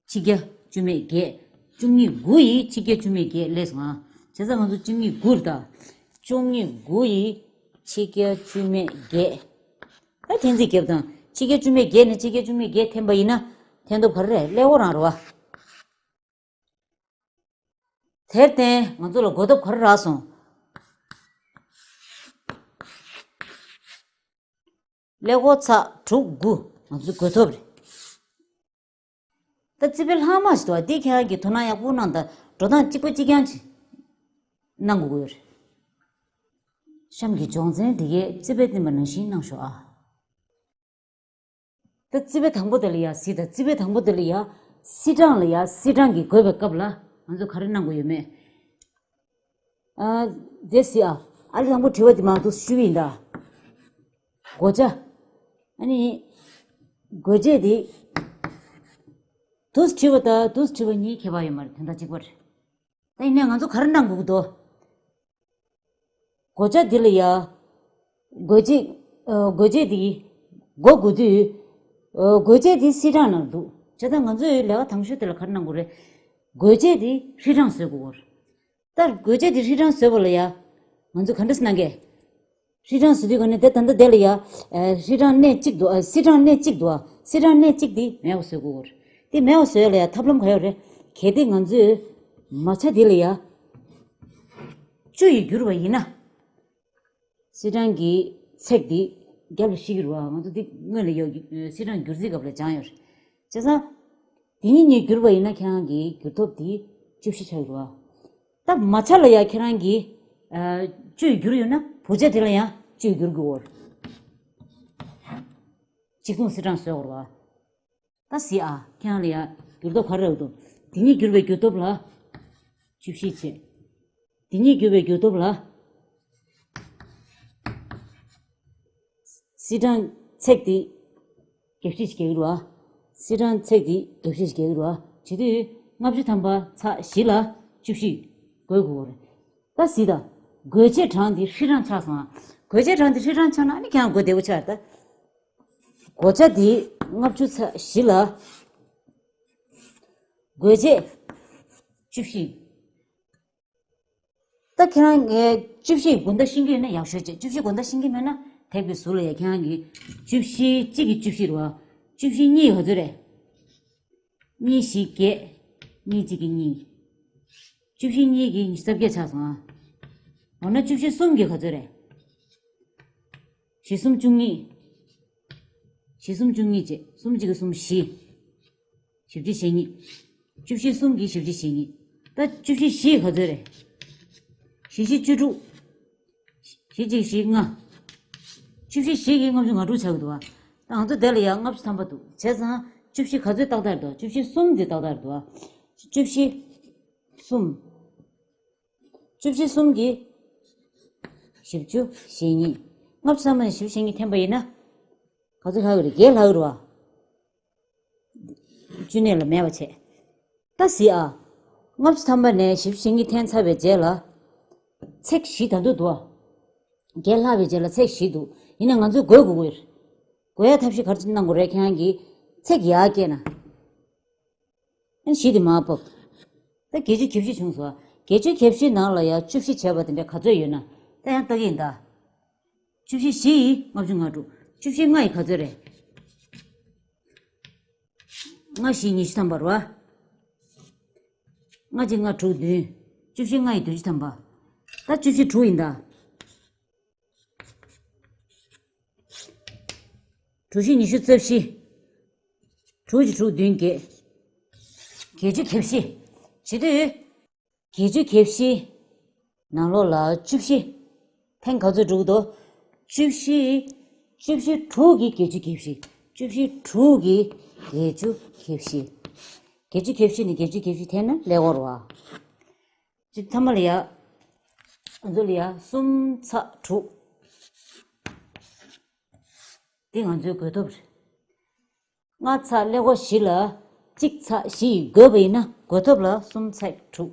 ཆིག་བརྒྱ་བཅུ་མེད་བརྒྱད། བཅུ་གཉིས་དགུ་ཡིས་ཆིག་བརྒྱ་བཅུ་མེད་བརྒྱད་སླེབས་སོང་ང་། བྱས་ཙང་ང་ཚོ་བཅུ་གཉིས་དགུ་རེད་ད། བཅུ་གཉིས་དགུ་ཡིས་ཆིག་བརྒྱ་བཅུ་མེད་བརྒྱད། ཨ་འཐེན་རྩིས་རྒྱབ་དང་། ཆིག་བརྒྱ་བཅུ་མེད་བརྒྱད་ནས་ཆིག་བརྒྱ་བཅུ་མེད་བརྒྱད་འཐེན་པ་ཡིན་ན། འཐེན་ཐོབ་ག་རེ་རེད། ཀླད་ཀོར་རང་རེད་བ། དེར་བརྟེན་ང་ཚོ་ལ་བགོ་ཐོབ་ག་རེ་རག་སོང་། ཀླད་ཀོར་ཚེག་དྲུག་དགུ་ང་ཚོ་བགོ་ཐོབ་རེད། ད་རྩིས་དཔེ་ལྷག་མ་ཞིག་འདུག་བ། འདི་ཁྱེད་རང་གིས་དོ་སྣང་ཡག་པོ་གནང་དང་། འགྲོ་སྟངས་གཅིག་པ་གཅིག་རྐྱང་ཅིག་གནང་དགོས་ཀྱི་ཡོད་རེད། གཤམ་གྱི་སྦྱོང་ཚན་འདི་གའི་རྩིས་དཔེ་བསྟན་པ་ནང་བཞིན་གནང་ཤོག་ཨ། ད་རྩིས་དཔེ་དང་པོ་དེ་ལ་ཡ་གཟིགས་དང་། རྩིས་དཔེ་དང་པོ་དེ་ལ་ཡ། སིལ་གྲངས་ལ་ཡ། སིལ་གྲངས་ཀྱིས་བགོས་པའི་སྐབས་ལ་ང་ཚོ་ག་རེ་གནང་དགོས་ཡོད་མེད། ཨ། དེ་གཟིགས་ཨ། ཨ་ལས་དང་པོ་དྲི་བ་དེ་མར་འདུག་ཞུས་པ་ཡིན་ད། བགོ་བྱ། ཨ་ནི། བགོ་བྱེད་དེ། འདུག་སེ་བྲིས་པ་དང་འདུག་སེ་བྲིས་པ་གཉིས་ཁྱད་པར་ཡོད་མ་རེད། དོན་དག་གཅིག་པ་རེད། ད་ཡིན་ནའི་ང་ཚོ་ག་རེ་གནང་དགོས་ཀྱི་འདུག་བགོ་བྱ་འདི་ལ་ཡ། བགོ་བྱེད། ཨ། བགོ་བྱེད་འདི། བགོ་དགོས་དུས། ཨ། བགོ་བྱེད་འདི་སིལ་གྲངས་ནང་འདུག་བྱས་ཙང་ང་ཚོས་ལས་ཀ་དང་ཤོས་དེ་ལ་ག་རེ་གནང་དགོས་རེད། བགོ་བྱེད་འདི་ཧྲིལ་གྲངས་བཟོ་དགོས་རེད། ད་བགོ་བྱེད་འདི་ཧྲིལ་གྲངས་བཟོས་པ་ལ་ཡ། ང་ཚོ་ག་འདྲ་སེ་གནང་གས། ཧྲིལ་གྲངས་བཟོ་དུས་ག་ནས་དེ་ད་ལྟ་དེ་ལ་ཡ། ཨ། ཧྲིལ་གྲངས་གནས་གཅིག་འདུག་ཨ། སིལ་གྲངས་གནས་གཅིག་འདུག་ཨ། སིལ་གྲངས་གནས་གཅིག་འདི་མེད་པ་བཟོ་དགོས་རེད། དེ་མེད་པ་བཟོ་ཡ་ལ་ཡ་ཐབས་ལམ་ག་ཡོད་རེད། གལ་ཏེ་ང་ཚོས་མ་ཆ་དེ་ལ་ཡ། བཅུ་ཡིས་བསྒྱུར་བ་ཡིན་ན། སིལ་གྲངས་ཀྱི་ཚེག་འདི་རྒྱབ་ལ་བཤིག་གི་རེད་བ། ང་ཚོ་འདི་སྔོན་ལ་ཡོད་ཀྱི་སིལ་གྲངས་བསྒྱུར་རྩིས་སྐབས་ལ་སྦྱངས་ཡོད་རེད། བྱས་ཙང་། འདི་གཉིས་གཉིས་བསྒྱུར་བ་ཡིན་ན་ཁྱེད་རང་གི་བསྒྱུར་ཐོབ་འདི་བཅུ་བཞི་ཆགས་ཀྱི་རེད་བ། ད་མ་ཆ་ལ་ཡང་ཁྱེད་རང་གིས། ཨ། བཅུ་ཡིས་བསྒྱུར་ཡོད་ན་བུ་ཆ་དེ་ལ་ཡང་བཅུ་ཡིས་བསྒྱུར་དགོས་རེད། གཅིག་མཚུངས་སིལ་གྲངས་བཟོ་དགོས་རེད་བ། ད་གཟིགས་ཨ། ཁྱེད་རང་ལ་ཡ་བསྒྱུར་ཐོབ་ག་རེ་རག་འདུག་འདི་གཉིས་བསྒྱུར་བའི་བསྒྱུར་ཐོབ་ལ་བཅུ་བཞི་བྱས། འདི་གཉིས་བསྒྱུར་བའི་བསྒྱུར་ཐོབ་ལ། སིལ་གྲངས་ཚེག་འདི་བརྒྱད་ཅུ་ཞིག་རྒྱག་གི་རེད་བ། སིལ་གྲངས་ཚེག་འདི་བརྒྱད་ཅུ་ཞིག་རྒྱག་གི་རེད་བ། བྱེད་དུས་ལྔ་བཅུ་ཐམ་པ་ཚེག་བཞི་ལ་བཅུ་བཞི་བགོ་དགོས་རེད། ད་གཟིགས་དང་། བགོ་བྱེད་གྲངས་འདི་ཧྲིལ་གྲངས་ཆགས་སོང་ཨ། བགོ་བྱེད་གྲངས་འདི་ཧྲིལ་གྲངས་ཆགས་ན་ཨ་ནི་ཁྱེད་རང་བགོ་བདེ་པོ་ཆགས་རེད་ད། བགོ་བྱ་འདི་ལྔ་བཅུ་ཚེག་བཞི་ལ། བགོ་བྱེད་བཅུ་བཞི། ད་ཁྱེད་རང་ངས་བཅུ་བཞི་དགོང་དག་ཤེས་ཀྱི་ཡོད་ན་ཡག་ཤོས་བྱས། བཅུ་བཞི་དགོང་དག་ཤེས་ཀྱི་མེད་ན་ཐེག་པའི་ཟུར་ལ་ཡ་ཁྱེད་རང་གིས་བཅུ་བཞི་གཅིག་གིས་བཅུ་བཞི་རེད་བ། བཅུ་བཞི་གཉིས་ག་ཚོད་རེད། གཉིས་བཞི་བརྒྱད། གཉིས་གཅིག་གིས་གཉིས། བཅུ་བཞི་གཉིས་ཀྱིས་ཉི་ཤུ་རྩ་བརྒྱད་ཆགས་སོང་ཨ། འོ་ན་བཅུ་བཞི་གསུམ་གྱིས་ག་ཚོད་རེད། བཞི་གསུམ་བཅུ་གཉིས། བཞི་གསུམ་བཅུ་གཉིས་བྱས། གསུམ་གཅིག་གིས་གསུམ་བཞི། བཞི་བཅུ་ཞེ་གཉིས། བཅུ་བཞི་གསུམ་གྱིས་བཞི་བཅུ་ཞེ་གཉིས། ད་བཅུ་བཞི་བཞི་ག་ཚོད་རེད། བཞི་བཞི་བཅུ་དྲུག་བཞི་གཅིག་བཞི་ལྔ། བཅུ་བཞི་བཞི་གིས་ལྔ་བཅུ་ང་དྲུག་ཆགས་ཀྱི་འདུག་བ། ད་ང་ཚོ་དེ་ལ་ཡང་ལྔ་བཅུ་ཐམ་པ་འདུག་བྱས་ཙང་བཅུ་བཞི་ག་ཚོད་ཏག་ཏག་རེད་འདུག་བཅུ་བཞི་གསུམ་འདི་ཏག་ཏག་རེད་འདུག་བ། བཅུ་བཞི་གསུམ། བཅུ་བཞི་གསུམ་གྱིས་བཞི་བཅུ་ཞེ་གཉིས། ལྔ་བཅུ་ཐམ་པ་ནས་བཞི་བཅུ་ཞེ་གཉིས་འཐེན་པ་ཡིན་ན། ག་ཚོད་ལྷག་གི་རེད། བརྒྱད་ལྷག་གི་རེད་བ། བཅུ་གནས་ལ་མེད་པ་བྱས། ད་གཟིགས་ཨ། ལྔ་བཅུ་ཐམ་པ་ནས་བཞི་བཅུ་ཞེ་གཉིས་འཐེན་ཚར་བའི་རྗེས་ལ། ཚེག་བཞི་ད་དུང་འདུག་ཨ། བརྒྱད་ལྷག་པའི་རྗེས་ལ་ཚེག་བཞི་འདུག་ཡིན་ན་ང་ཚོས་བགོ་དགོས་ཀྱི་ཡོད་རེད། བགོ་ཡ་ཐབས་ཤེས་ག་རེ་གནང་དགོས་རེད། ཁྱེད་རང་གིས་ཚེག་ཡར་བཀལ་ན། ཨ་ནི་བཞི་དེ་མར་ཕབ། ད་བརྒྱད་ཅུ་གྱ་བཞི་བྱུང་སོང་ཨ། བརྒྱད་ཅུ་གྱ་བཞི་ནང་ལ་ཡ་བཅུ་བཞི་བྱས་པ་དེ་འདྲ་ག་ཚོད་ཡོད་ན། ད་ཡང་ལྟ་གི་ཡིན་ད། བཅུ་བཞི་བཞི་ཡིས་ལྔ་བཅུ་ང་དྲུག་བཅུ་བཞི་ལྔ་ཡིས་ག་ཚོད་རེད། ལྔ་བཞི་ཉི་ཤུ་ཐམ་པ་རེད་བ། ལྔ་གཅིག་ལྔ་དྲུག་བདུན། བཅུ་བཞི་ལྔ་ཡིས་བདུན་ཅུ་ཐམ་པ། ད་བཅུ་བཞི་དྲུག་ཡིན་ད། དྲུག་བཞི་ཉི་ཤུ་རྩ་བཞི། དྲུག་གཅིག་དྲུག་བདུན་བརྒྱད། བརྒྱད་ཅུ་གྱ་བཞི། བྱེད་དུས། བརྒྱད་ཅུ་གྱ་བཞི། ནང་ལོགས་ལ་བཅུ་བཞི། ཐེངས་ག་ཚོད་འགྲོ་གི་འདུག་བཅུ་བཞི། བཅུ་བཞི་དྲུག་གིས་བརྒྱད་ཅུ་གྱ་བཞི། བཅུ་བཞི་དྲུག་གིས་བརྒྱད་ཅུ་གྱ་བཞི། བརྒྱད་ཅུ་གྱ་བཞི་ནས་བརྒྱད་ཅུ་གྱ་བཞི་འཐེན་ན་ཀླད་ཀོར་བ། གཅིག་ཐ་མ་ལ་ཡ། ང་ཚོ་ལ་ཡ་གསུམ་ཚེག་དྲུག་འདི་ང་ཚོའི་བགོས་ཐོབ་རེད། ལྔ་ཚེག་ཀླད་ཀོར་བཞི་ལ་གཅིག་ཚེག་བཞི་ཡིས་བགོས་པ་ཡིན་ན་བགོས་ཐོབ་ལ་གསུམ་ཚེག་དྲུག་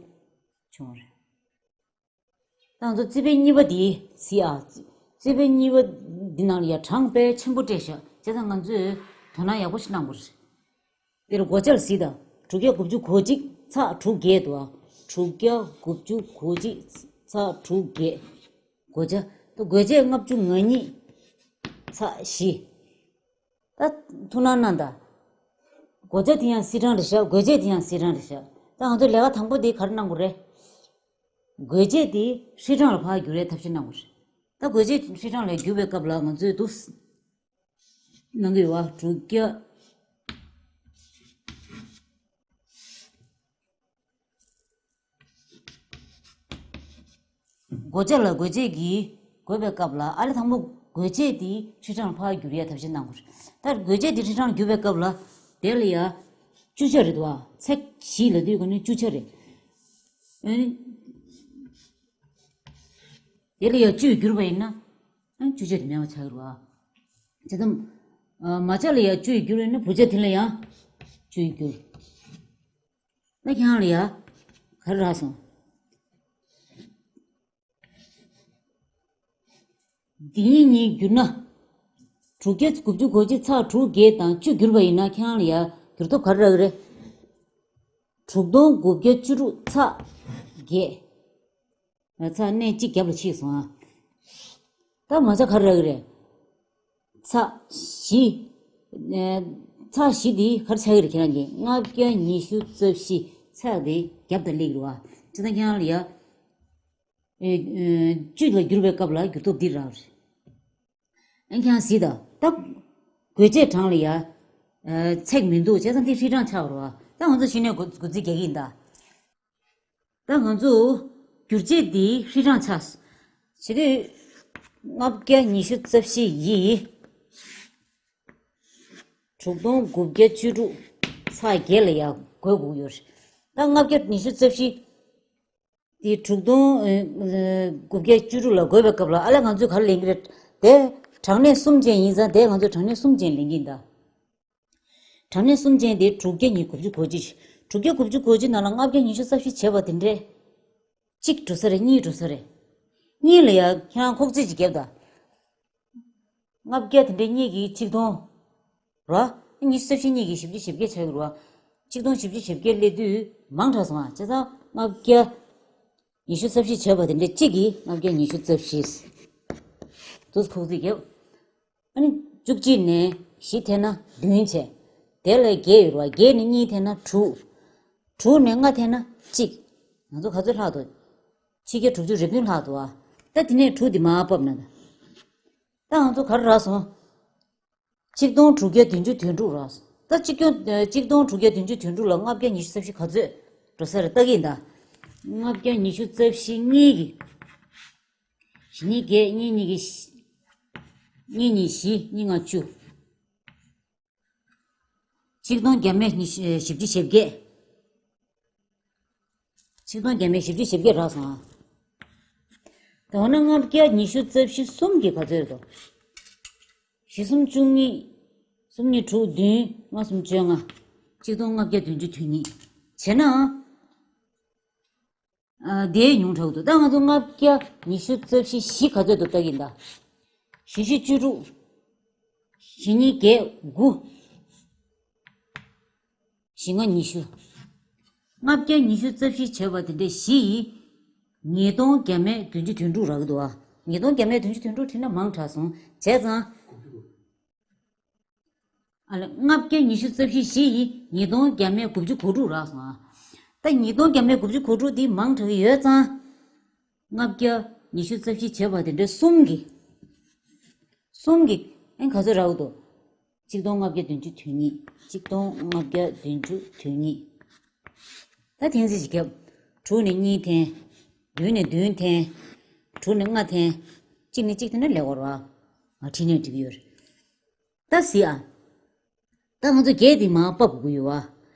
བྱུང་བ་རེད། ད་ང་ཚོ་རྩིས་དཔེ་གཉིས་པ་འདི་གཟིགས་ཨ། རྩིས་དཔེ་གཉིས་པ་འདི་ནང་ལ་ཡ་གྲངས་དཔེ་ཆེན་པོ་སྤྲད་བཞག་བྱས་ཙང་ང་ཚོས་དོ་སྣང་ཡག་པོ་ཞིག་གནང་དགོས་རེད། འདིར་བགོ་བྱ་ལ་གཟིགས་དང་། དྲུག་བརྒྱ་དགུ་བཅུ་གོ་གཅིག་ཚེག་དྲུག་བརྒྱད་འདུག་ཨ། དྲུག་བརྒྱ་དགུ་བཅུ་གོ་གཅིག་ཚེག་དྲུག་བརྒྱད། བགོ་བྱ། ད་བགོ་བྱས་ལྔ་བཅུ་ང་གཉིས་ཚེག་བཞི། ད་ཐུགས་སྣང་གནང་དང་། བགོ་བྱ་དེ་ཡང་སིལ་གྲངས་རེད་ཤག་བགོ་བྱེད་དེ་ཡང་སིལ་གྲངས་རེད་ཤག་ད་ང་ཚོ་ལས་ཀ་དང་པོ་དེ་ག་རེ་གནང་དགོས་རེད། བགོ་བྱེད་དེ་ཧྲིལ་གྲངས་ལ་ཕར་བསྒྱུར་ཡའི་ཐབས་ཤེས་གནང་དགོས་རེད། ད་བགོ་བྱེད་ཧྲིལ་གྲངས་ལ་བསྒྱུར་བའི་སྐབས་ལ་ང་ཚོས་འདུག་སེ་གནང་གི་ཡོད་པ། དྲུག་བརྒྱ། བགོ་བྱ་ལ་བགོ་བྱེད་ཀྱིས་བགོས་པའི་སྐབས་ལ་ཨ་ལས་དང་པོ་བགོ་བྱེད་དེ་ཧྲིལ་གྲངས་ལ་ཕར་བསྒྱུར་ཡའི་ཐབས་ཤེས་གནང་དགོས་རེད། ད་བགོ་བྱེད་དེ་ཧྲིལ་གྲངས་ལ་བསྒྱུར་བའི་སྐབས་ལ་དེ་ལ་ཡ་བཅུ་ཆ་རེད་འདུག་བ། ཚེག་བཞི་ལབ་དུས་ཀ་ནི་བཅུ་ཆ་རེད། ཨ་ནི། དེ་ལ་ཡང་བཅུས་བསྒྱུར་བ་ཡིན་ན། ཨ་ནི་བཅུ་ཆ་དེ་མེད་པ་ཆགས་ཀྱི་རེད་བ། དེ་ཙམ། ཨ་མ་ཆ་ལ་ཡང་བཅུས་བསྒྱུར་བ་ཡིན་ན་བུ་ཆ་དེ་ལ་ཡང་བཅུས་བསྒྱུར། ད་ཁྱེད་རང་ལ་ཡ། ག་རེ་རག་སོང་། འདི་གཉིས་གཉིས་བསྒྱུར་ན། དྲུག་བརྒྱ་དགུ་བཅུ་གོ་གཅིག་ཚེག་དྲུག་བརྒྱད་དང་བཅུ་བསྒྱུར་བ་ཡིན་ན་ཁྱེད་རང་ལ་ཡ་བསྒྱུར་ཐོབ་ག་རེ་རག་གི་རེད། དྲུག་སྟོང་དགུ་བརྒྱ་བཅུ་དྲུག་ཚེག་བརྒྱད། ཚེག་གནས་གཅིག་རྒྱབ་ལ་ཕྱེས་སོང་ཨ། ད་མ་ཆ་ག་རེ་རག་གི་རེད། ཚེག་བཞི། ཨ་ཚེག་བཞི་འདི་ག་རེ་ཆགས་ཀྱི་རེད་ཁྱེད་རང་གིས། ལྔ་བརྒྱ་ཉི་ཤུ་རྩ་བཞི་ཚེག་འདི་རྒྱབ་དང་སླེབས་ཀྱི་རེད་བ། བྱས་ཙང་ཁྱེད་རང་ལ་ཡ། ཨེ་ཨེ་བཅུ་ལ་བསྒྱུར་བའི་སྐབས་ལ་བསྒྱུར་ཐོབ་འདི་རག་རེད། ཨེ་ཁྱེད་རང་གཟིགས་དང་། ད་བགོ་བྱེད་གྲངས་ལ་ཡ། ཨེ་ཚེག་མི་འདུག་བྱས་ཙང་འདི་ཧྲིལ་གྲངས་ཆགས་རེད་བ། ད་ང་ཚོ་གཞི་ནས་བགོ་བགོ་རྩིས་རྒྱག་གི་ཡིན་ད། ད་ང་ཚོ་བསྒྱུར་བྱེད་འདི་ཧྲིལ་གྲངས་ཆགས། བྱེད་དུས། ལྔ་བརྒྱ་ཉི་ཤུ་རྩ་བཞི་ཡིས། དྲུག་སྟོང་དགུ་བརྒྱ་བཅུ་དྲུག་ཚེག་བརྒྱད་ལ་ཡ་བགོ་དགོས་ཡོད་རེད། ད་ལྔ་བརྒྱ་ཉི་ཤུ་རྩ་བཞི། དེ་དྲུག་སྟོང་ཨེ་ཨེ་དགུ་བརྒྱ་བཅུ་དྲུག་ལ་བགོས་པའི་སྐབས་ལ་ཨ་ལས་ང་ཚོས་ག་རེ་ལེན་གྱི་རེད། དེ་གྲངས་གནས་གསུམ་ཅན་ཡིན་ཙང་དེ་ང་ཚོས་གྲངས་གནས་གསུམ་ཅན་ལེན་གྱི་ཡིན་ད། གྲངས་གནས་གསུམ་ཅན་དེ་དྲུག་བརྒྱ་ཉིས་དགུ་བཅུ་གོ་གཅིག་དྲུག་བརྒྱ་དགུ་བཅུ་གོ་གཅིག་ནང་ལ་ལྔ་བརྒྱ་ཉི་ཤུ་རྩ་བཞི་བྱས་པ་དེ་འདྲས། གཅིག་འགྲོ་ས་རེད། གཉིས་འགྲོ་ས་རེད། གཉིས་ལ་ཡ་ཁྱེད་རང་ཁོག་རྩིས་ཅིག་བརྒྱབ་དང་། ལྔ་བརྒྱ་དེ་འདྲའི་གཉིས་ཀྱིས་ཆིག་སྟོང་། ར། ཉི་ཤུ་རྩ་བཞི་གཉིས་ཀྱིས་བཞི་བཅུ་ཞེ་བརྒྱད་ཆགས་ཀྱི་རེད་བ། ཆིག་སྟོང་བཞི་བཅུ་ཞེ་བརྒྱད་སླེབས་དུས་མང་དྲགས་སོང་ང་། བྱས་ཙང་ལྔ་བརྒྱ་ཉི་ཤུ་རྩ་བཞི་བྱས་པ་དེ་འདྲའི་གཅིག་གིས་ལྔ་བརྒྱ་ཉི་ཤུ་རྩ་བཞི། དུ་ཁོག་རྩིས་བརྒྱབ། ཨ་ནི་བཅུ་གཅིག་ནས་བཞི་འཐེན་ན་བདུན་བྱས། དེ་ལ་བརྒྱད་ཡོད་རེད་བ། བརྒྱད་ནས་གཉིས་འཐེན་ན་དྲུག་དྲུག་ནས་ལྔ་འཐེན་ན་གཅིག་ང་ཚོ་ག་ཚོད་ལྷག་འདུག་ཕྱི་རྒྱལ་དྲུག་ཅུ་རེ་བདུན་ལྷག་འདུག་བ། ད་དེ་ནས་དྲུག་འདི་མར་ཕབ་ན་ད། ད་ང་ཚོ་ག་རེ་རག་སོང་། ཆིག་སྟོང་དྲུག་བརྒྱ་བདུན་ཅུ་དོན་དྲུག་རག་སོང་། ད་ཆིག་སྟོང་ཆིག་སྟོང་དྲུག་བརྒྱ་བདུན་ཅུ་དོན་དྲུག་ལ་ལྔ་བརྒྱ་ཉི་ཤུ་རྩ་བཞི་ག་ཚོད་འགྲོ་ས་རེད་ལྟ་གི་ཡིན་ད། ལྔ་བརྒྱ་ཉི་ཤུ་རྩ་བཞི་གཉིས་ཀྱི། བཞི་གཉིས་བརྒྱད། གཉིས་གཉིས་ཀྱི། གཉིས་གཉིས་བཞི། གཉིས་ལྔ་བཅུ། ཆིག་སྟོང་བརྒྱ་མེད་ཉི་ཤུ་བཞི་བཅུ་ཞེ་བརྒྱད། ཆིག་སྟོང་བརྒྱ་མེད་བཞི་བཅུ་ཞེ་བརྒྱད་རག་སོང་ཨ། ད་འོ་ན་ལྔ་བརྒྱ་ཉི་ཤུ་རྩ་བཞི་གསུམ་གྱི་ག་ཚོད་རེད་དོ། བཞི་གསུམ་བཅུ་གཉིས། གསུམ་གཉིས་དྲུག་བདུན། ལྔ་གསུམ་བཅོ་ལྔ། གཅིག་སྟོང་ལྔ་བརྒྱ་བདུན་ཅུ་དོན་གཉིས། བྱས་ན། ཨ། དེའི་ཉུང་དྲགས་འདུག་ད་ང་ཚོ་ལྔ་བརྒྱ་ཉི་ཤུ་རྩ་བཞི་བཞི་ག་ཚོད་འདུག་ལྟ་གི་ཡིན་ད། བཞི་བཞི་བཅུ་དྲུག་བཞི་གཉིས་བརྒྱད། དགུ། བཞི་ལྔ་ཉི་ཤུ། ལྔ་བརྒྱ་ཉི་ཤུ་རྩ་བཞི་བྱས་པ་དེ་འདྲའི་བཞི་ཡིས། ཉིས་སྟོང་བརྒྱ་མེད་བདུན་ཅུ་དོན་དྲུག་རག་གི་འདུག་ཨ། ཉིས་སྟོང་བརྒྱ་མེད་བདུན་ཅུ་དོན་དྲུག་བྲིས་ན་མང་དྲགས་སོང་། བྱས་ཙང་། ཨ་ལ། ལྔ་བརྒྱ་ཉི་ཤུ་རྩ་བཞི་བཞི་ཡིས་ཉིས་སྟོང་བརྒྱ་མེད་དགུ་བཅུ་གོ་དྲུག་རག་སོང་ཨ། ད་ཉིས་སྟོང་བརྒྱ་མེད་དགུ་བཅུ་གོ་དྲུག་འདི་མང་དྲགས་ཡོད་ཙང་། ལྔ་བརྒྱ་ཉི་ཤུ་རྩ་བཞི་བྱས་པ་དེ་འདྲ་གསུམ་གྱིས། གསུམ་གྱིས་ཨེ་ག་ཚོད་རག་འདུག་གཅིག་སྟོང་ལྔ་བརྒྱ་བདུན་ཅུ་དོན་གཉིས། གཅིག་སྟོང་ལྔ་བརྒྱ་བདུན་ཅུ་དོན་གཉིས། ད་འཐེན་རྩིས་ཤིག་བརྒྱབ། དྲུག་ནས་གཉིས་འཐེན། བདུན་ནས་བདུན་འཐེན། དྲུག་ནས་ལྔ་འཐེན། གཅིག་ནས་གཅིག་འཐེན་ན་ལེགས་པ་རེད་བ། ང་བྲིས་ནས་འགྲིག་གི་ཡོད་རེད། ད་གཟིགས་ཨ། ད་ང་ཚོ་བརྒྱད་འདི་མར་ཕབ་དགོས་ཀྱི་ཡོད་བ།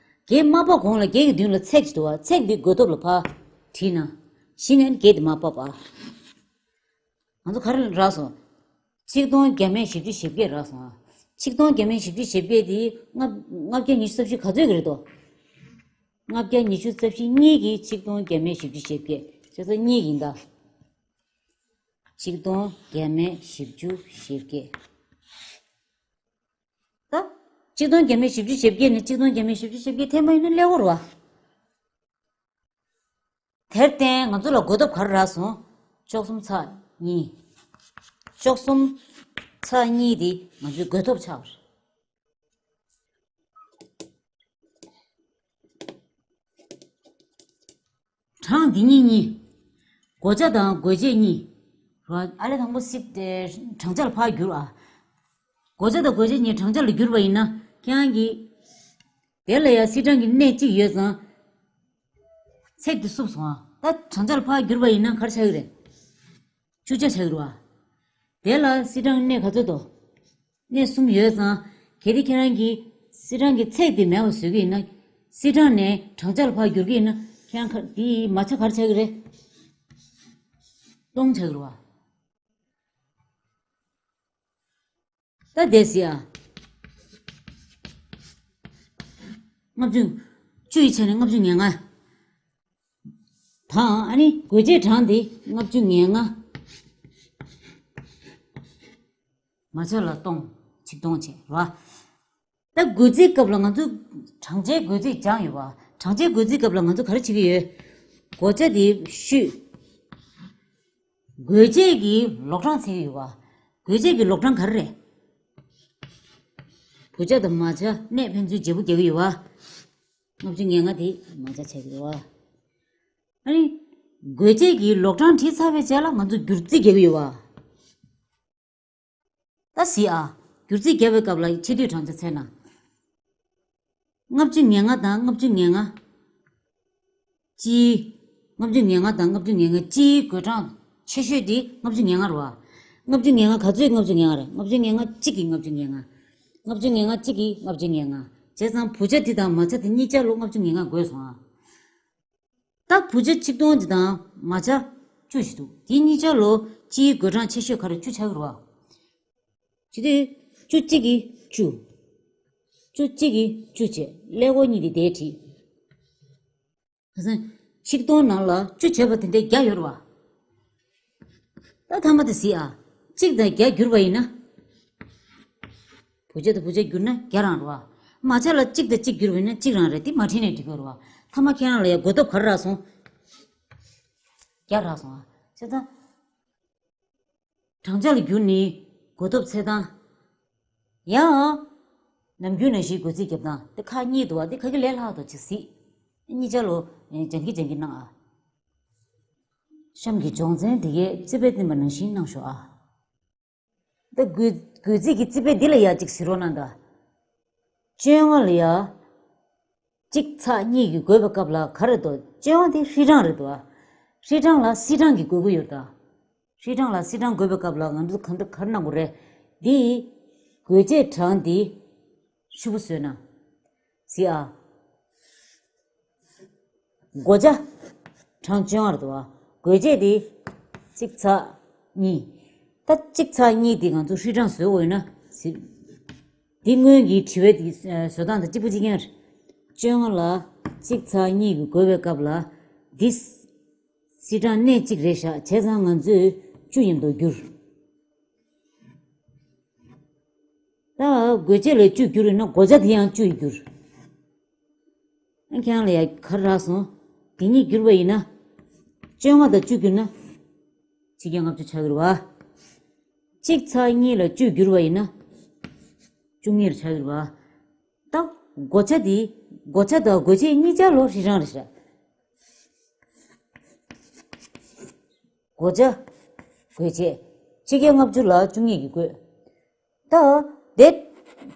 བརྒྱད་མ་ཕབ་གོང་ལ་བརྒྱད་ཀྱི་མདུན་ལ་ཚེག་ཅིག་འདུག་བ། ཚེག་འདི་བགོ་ཐོབ་ལ་ཕར་བྲིས་ན། གཞི་ནས་བརྒྱད་འདི་མར་ཕབ་ཨ། ང་ཚོ་ག་རེ་རག་སོང་། ཆིག་སྟོང་བརྒྱ་མེད་བཞི་བཅུ་ཞེ་བརྒྱད་རག་སོང་ཨ། ཆིག་སྟོང་བརྒྱ་མེད་བཞི་བཅུ་ཞེ་བརྒྱད་འདི་ལྔ་ལྔ་བརྒྱ་ཉི་ཤུ་རྩ་བཞི་ག་ཚོད་ཀྱི་རེད་དོ། ལྔ་བརྒྱ་ཉི་ཤུ་རྩ་བཞི་གཉིས་ཀྱིས་ཆིག་སྟོང་བརྒྱ་མེད་བཞི་བཅུ་ཞེ་བརྒྱད། བྱས་ཙང་གཉིས་ཡིན་ད། ཆིག་སྟོང་བརྒྱ་མེད་བཞི་བཅུ་ཞེ་བརྒྱད། ད། ཆིག་སྟོང་བརྒྱ་མེད་བཞི་བཅུ་ཞེ་བརྒྱད་ནས་ཆིག་སྟོང་བརྒྱ་མེད་བཞི་བཅུ་ཞེ་བརྒྱད་འཐེན་པ་ཡིན་ན་ལེགས་པོ་རེད་བ། དེར་བརྟེན་ང་ཚོ་ལ་བགོ་ཐོབ་ག་རེ་རག་སོང་། བཅུ་གསུམ་ཚེག་གཉིས། བཅུ་གསུམ་ཚེག་གཉིས་དེ་ང་ཚོའི་བགོ་ཐོབ་ཆགས་པ་རེད། གྲངས་འདི་གཉིས་གཉིས། བགོ་བྱ་དང་བགོ་བྱེད་གཉིས། རོ། ཨ་ལས་དང་པོ་སྲིད་དེ་བགྲང་བྱ་ལ་ཕར་བསྒྱུར་ཨ། བགོ་བྱ་དང་བགོ་བྱེད་གཉིས་བགྲང་བྱ་ལ་བསྒྱུར་བ་ཡིན་ན་ཁྱེད་རང་གིས། དེ་ལ་ཡང་སིལ་གྲངས་ཀྱི་གནས་གཅིག་ཡོད་ཙང་། ཚེག་དེ་བསུབས་སོང་ཨ། ད་བགྲང་བྱ་ལ་ཕར་བསྒྱུར་བ་ཡིན་ན་ག་རེ་ཆགས་ཀྱི་རེད། བཅུ་ཆ་ཆགས་ཀྱི་རེད་བ། དེ་ལ་སིལ་གྲངས་གནས་ག་ཚོད་དོ། གནས་གསུམ་ཡོད་ཙང་། གལ་ཏེ་ཁྱེད་རང་གིས་སིལ་གྲངས་ཀྱི་ཚེག་དེ་མེད་པ་བཟོ་གི་ཡིན་ན། སིལ་གྲངས་ནས་བགྲང་བྱ་ལ་ཕར་བསྒྱུར་གི་ཡིན་ན་ཁྱེད་རང་ཁ་དེའི་མ་ཆ་ག་རེ་ཆགས་ཀྱི་རེད། སྟོང་ཆགས་ཀྱི་རེད་བ། ད་དེ་སི་ཨ། ལྔ་བཅུ། བཅུ་ཡི་ཆ་ནས་ལྔ་བཅུ་ང་ལྔ། དང་ཨ་ནི་བགོ་བྱེད་གྲངས་དེ་ལྔ་བཅུ་ང་ལྔ། མ་ཆ་ལ་སྟོང་། ཆིག་སྟོང་བྱས་རེད་བ། ད་བགོ་རྩིས་སྐབས་ལ་ང་ཚོ་བགྲང་བྱའི་བགོ་རྩིས་སྦྱངས་ཡོད་པ། བགྲང་བྱའི་བགོ་རྩིས་སྐབས་ལ་ང་ཚོ་ག་རེ་བྱེད་ཀྱི་ཡོད། བགོ་བྱ་དེ་བཤུས། བགོ་བྱེད་ཀྱི་ལོག་གྲངས་འཚོལ་གྱི་ཡོད་པ། བགོ་བྱེད་ཀྱི་ལོག་གྲངས་ག་རེ་རེད། བུ་ཆ་དང་མ་ཆ་གནས་ཕན་ཚུན་བརྗེ་པོ་རྒྱག་གི་ཡོད་པ། ལྔ་བཅུ་ང་ལྔ་དེ་མ་ཆ་ཆགས་ཀྱི་ཡོད་པ། ཨ་ནི། བགོ་བྱེད་ཀྱི་ལོག་གྲངས་བྲིས་ཚར་བའི་རྗེས་ལ་ང་ཚོ་བསྒྱུར་རྩིས་རྒྱག་གི་ཡོད་པ། ད་གཟིགས་ཨ། བསྒྱུར་རྩིས་རྒྱག་པའི་སྐབས་ལ་ཆེ་བསྡུས་གྲངས་ཆ་འཚོལ་ན། ལྔ་བཅུ་ང་ལྔ་དང་ལྔ་བཅུ་ང་ལྔ། སྤྱིའི། ལྔ་བཅུ་ང་ལྔ་དང་ལྔ་བཅུ་ང་ལྔ་སྤྱིའི་བགོད་གྲངས་ཆེ་ཤོས་དེ་ལྔ་བཅུ་ང་ལྔ་རེད་བ། ལྔ་བཅུ་ང་ལྔ་ག་ཚོད་ལྔ་བཅུ་ང་ལྔ་རེད། ལྔ་བཅུ་ང་ལྔ་གཅིག་གིས་ལྔ་བཅུ་ང་ལྔ། ལྔ་བཅུ་ང་ལྔ་གཅིག་གིས་ལྔ་བཅུ་ང་ལྔ། བྱས་ཙང་བུ་ཆ་དེ་དང་མ་ཆ་དེ་གཉིས་ཆ་ལོ་ལྔ་བཅུ་ང་ལྔ་བགོས་སོང་ཨ། ད་བུ་ཆ་ཆིག་སྟོང་དེ་དང་མ་ཆ་བཅུ་ཞིག་འདུག་དེ་གཉིས་ཆ་ལོ་སྤྱིའི་བགོད་གྲངས་ཆེ་ཤོས་ག་རེ་བཅུ་ཆགས་ཀྱི་རེད་བ། བྱས་དུས་བཅུ་གཅིག་གིས་བཅུ། བཅུ་གཅིག་གིས་བཅུ་བྱས་ཀླད་ཀོར་གཉིས་དེ་དེར་བྲིས། ཁ་སང་ཆིག་སྟོང་ནང་ལ་བཅུ་བྱས་པ་དེ་འདྲའི་བརྒྱ་ཡོད་རེད་བ། ད་ཐ་མ་དེ་གཟིགས་ཨ། གཅིག་དང་བརྒྱ་བསྒྱུར་བ་ཡིན་ན། བུ་ཆ་དང་བུ་ཆ་བསྒྱུར་ན་བརྒྱ་རང་རེད་བ། མ་ཆ་ལ་གཅིག་དང་གཅིག་བསྒྱུར་བ་ཡིན་ན་གཅིག་རང་རེད། དེ་མ་བྲིས་ནས་འགྲིག་གི་རེད་བ། ཐ་མ་ཁྱེད་རང་ལ་ཡ་བགོ་ཐོབ་ག་རེ་རག་སོང་། བརྒྱ་རག་སོང་ཨ། བྱས་ཙང་། བགྲང་བྱ་ལ་བསྒྱུར་ནས་བགོ་ཐོབ་འཚོལ་སྟངས། ཡང་། ནམ་རྒྱུན་ནང་བཞིན་བགོ་རྩིས་རྒྱབ་སྟངས་དེ་ཁག་གཉིས་འདུག་བ། དེ་ག་གི་ལས་སླ་བ་འདུག་ཅིག་གཟིགས། གཉིས་ཆ་ལོ། སྦྱང་གི་སྦྱང་གི་གནང་ཨ། གཤམ་གྱི་སྦྱོང་ཚན་དེ་གའི་རྩིས་དཔེ་བསྟན་པ་ནང་བཞིན་གནང་ཤོག་ཨ། ད་བགོ་བགོ་རྩིས་ཀྱི་རྩིས་དཔེ་འདི་ལ་ཡ་གཅིག་གཟིགས་རོགས་གནང་དང་། བཅོ་ལྔ་ལ་ཡ། གཅིག་ཚེག་གཉིས་ཀྱིས་བགོས་པའི་སྐབས་ལ་ག་རེ་འདུག་བཅོ་ལྔ་དེ་ཧྲིལ་གྲངས་རེད་འདུག་ཨ། ཧྲིལ་གྲངས་ལ་སིལ་གྲངས་ཀྱིས་བགོ་གི་ཡོད་ད། ཧྲིལ་གྲངས་ལ་སིལ་གྲངས་བགོས་པའི་སྐབས་ལ་ང་ཚོ་གང་འདྲ་ག་རེ་གནང་དགོས་རེད། འདི། བགོ་བྱེད་གྲངས་འདི། ཧྲིལ་པོ་བཟོས་ན། གཟིགས་ཨ། བགོ་བྱ། གྲངས་བཅོ་ལྔ་རེད་འདུག་བ། བགོ་བྱེད་དེ། གཅིག་ཚེག་གཉིས། ད་གཅིག་ཚེག་གཉིས་དེ་ང་ཚོ་ཧྲིལ་གྲངས་བཟོ་དགོས་ཡོད་ན་གཟིགས། འདི་སྔོན་གྱི་དྲི་བའི་དེ་བཟོ་སྟངས་དང་གཅིག་པ་གཅིག་རྐྱང་རེད། བཅོ་ལྔ་ལ་གཅིག་ཚེག་གཉིས་ཀྱིས་བགོས་པའི་སྐབས་ལ། འདི་སིལ་གྲངས་གནས་གཅིག་རེད་བཞག་བྱས་ཙང་ང་ཚོས་བཅུ་མཉམ་དུ་བསྒྱུར། ད་བགོ་བྱེད་ལ་བཅུ་བསྒྱུར་ཡིན་ན་བགོ་བྱ་དེ་ཡང་བཅུ་ཡིས་བསྒྱུར། ཨ་ཁྱེད་རང་ལ་ཡ་ག་རེ་རག་སོང་། དེ་གཉིས་བསྒྱུར་བ་ཡིན་ན། བཅོ་ལྔ་དང་བཅུ་བསྒྱུར་ན། ཆིག་བརྒྱ་ལྔ་བཅུ་ཆགས་ཀྱི་རེད་བ། གཅིག་ཚེག་གཉིས་ལ་བཅུ་བསྒྱུར་བ་ཡིན་ན། བཅུ་གཉིས་ལ་ཆགས་ཀྱི་རེད་བ། ད་བགོ་བྱ་དེ། བགོ་བྱ་དང་བགོ་བྱེད་གཉིས་ཆ་ལོ་ཧྲིལ་གྲངས་རེད་ཤག་བགོ་བྱ། བགོ་བྱེད། ཆིག་བརྒྱ་ལྔ་བཅུ་ལ་བཅུ་གཉིས་ཀྱིས་བགོས། ད། དེ།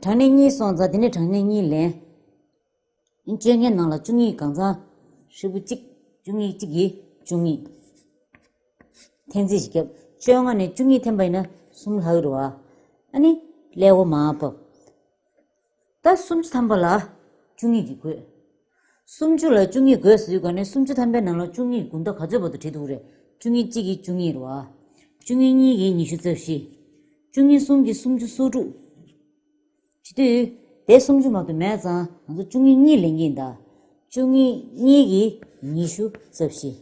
གྲངས་གནས་གཉིས་སོང་ཙང་དེ་ནས་གྲངས་གནས་གཉིས་ལེན། བཅོ་ལྔའི་ནང་ལ་བཅུ་གཉིས་གང་ཚང་། ཧྲིལ་པོ་གཅིག་བཅུ་གཉིས་གཅིག་གིས་བཅུ་གཉིས། འཐེན་རྩིས་ཤིག་བརྒྱབ། བཅོ་ལྔ་ནས་བཅུ་གཉིས་འཐེན་པ་ཡིན་ན་གསུམ་ལྷག་གི་རེད་བ། ཨ་ནི། ཀླད་ཀོར་མར་ཕབ། ད་སུམ་ཅུ་ཐམ་པ་ལ་བཅུ་གཉིས་ཀྱིས་བགོས། སུམ་ཅུ་ལ་བཅུ་གཉིས་བགོས་ཟེར་དུས་ག་ནས་སུམ་ཅུ་ཐམ་པའི་ནང་ལ་བཅུ་གཉིས་དགུང་ཟླ་ག་ཚོད་བར་དུ་བྲིས་འདུག་རེད། བཅུ་གཉིས་གཅིག་གིས་བཅུ་གཉིས་རེད་བ། བཅུ་གཉིས་གཉིས་ཀྱིས་ཉི་ཤུ་རྩ་བཞི། བཅུ་གཉིས་གསུམ་གྱིས་སུམ་ཅུ་སོ་དྲུག་བྱེད་དུས། དེ་སུམ་ཅུ་མ་གཏོགས་མེད་ཙང་ང་ཚོ་བཅུ་གཉིས་གཉིས་ལེན་གྱི་ཡིན་ད། བཅུ་གཉིས་གཉིས་ཀྱིས་ཉི་ཤུ་རྩ་བཞི།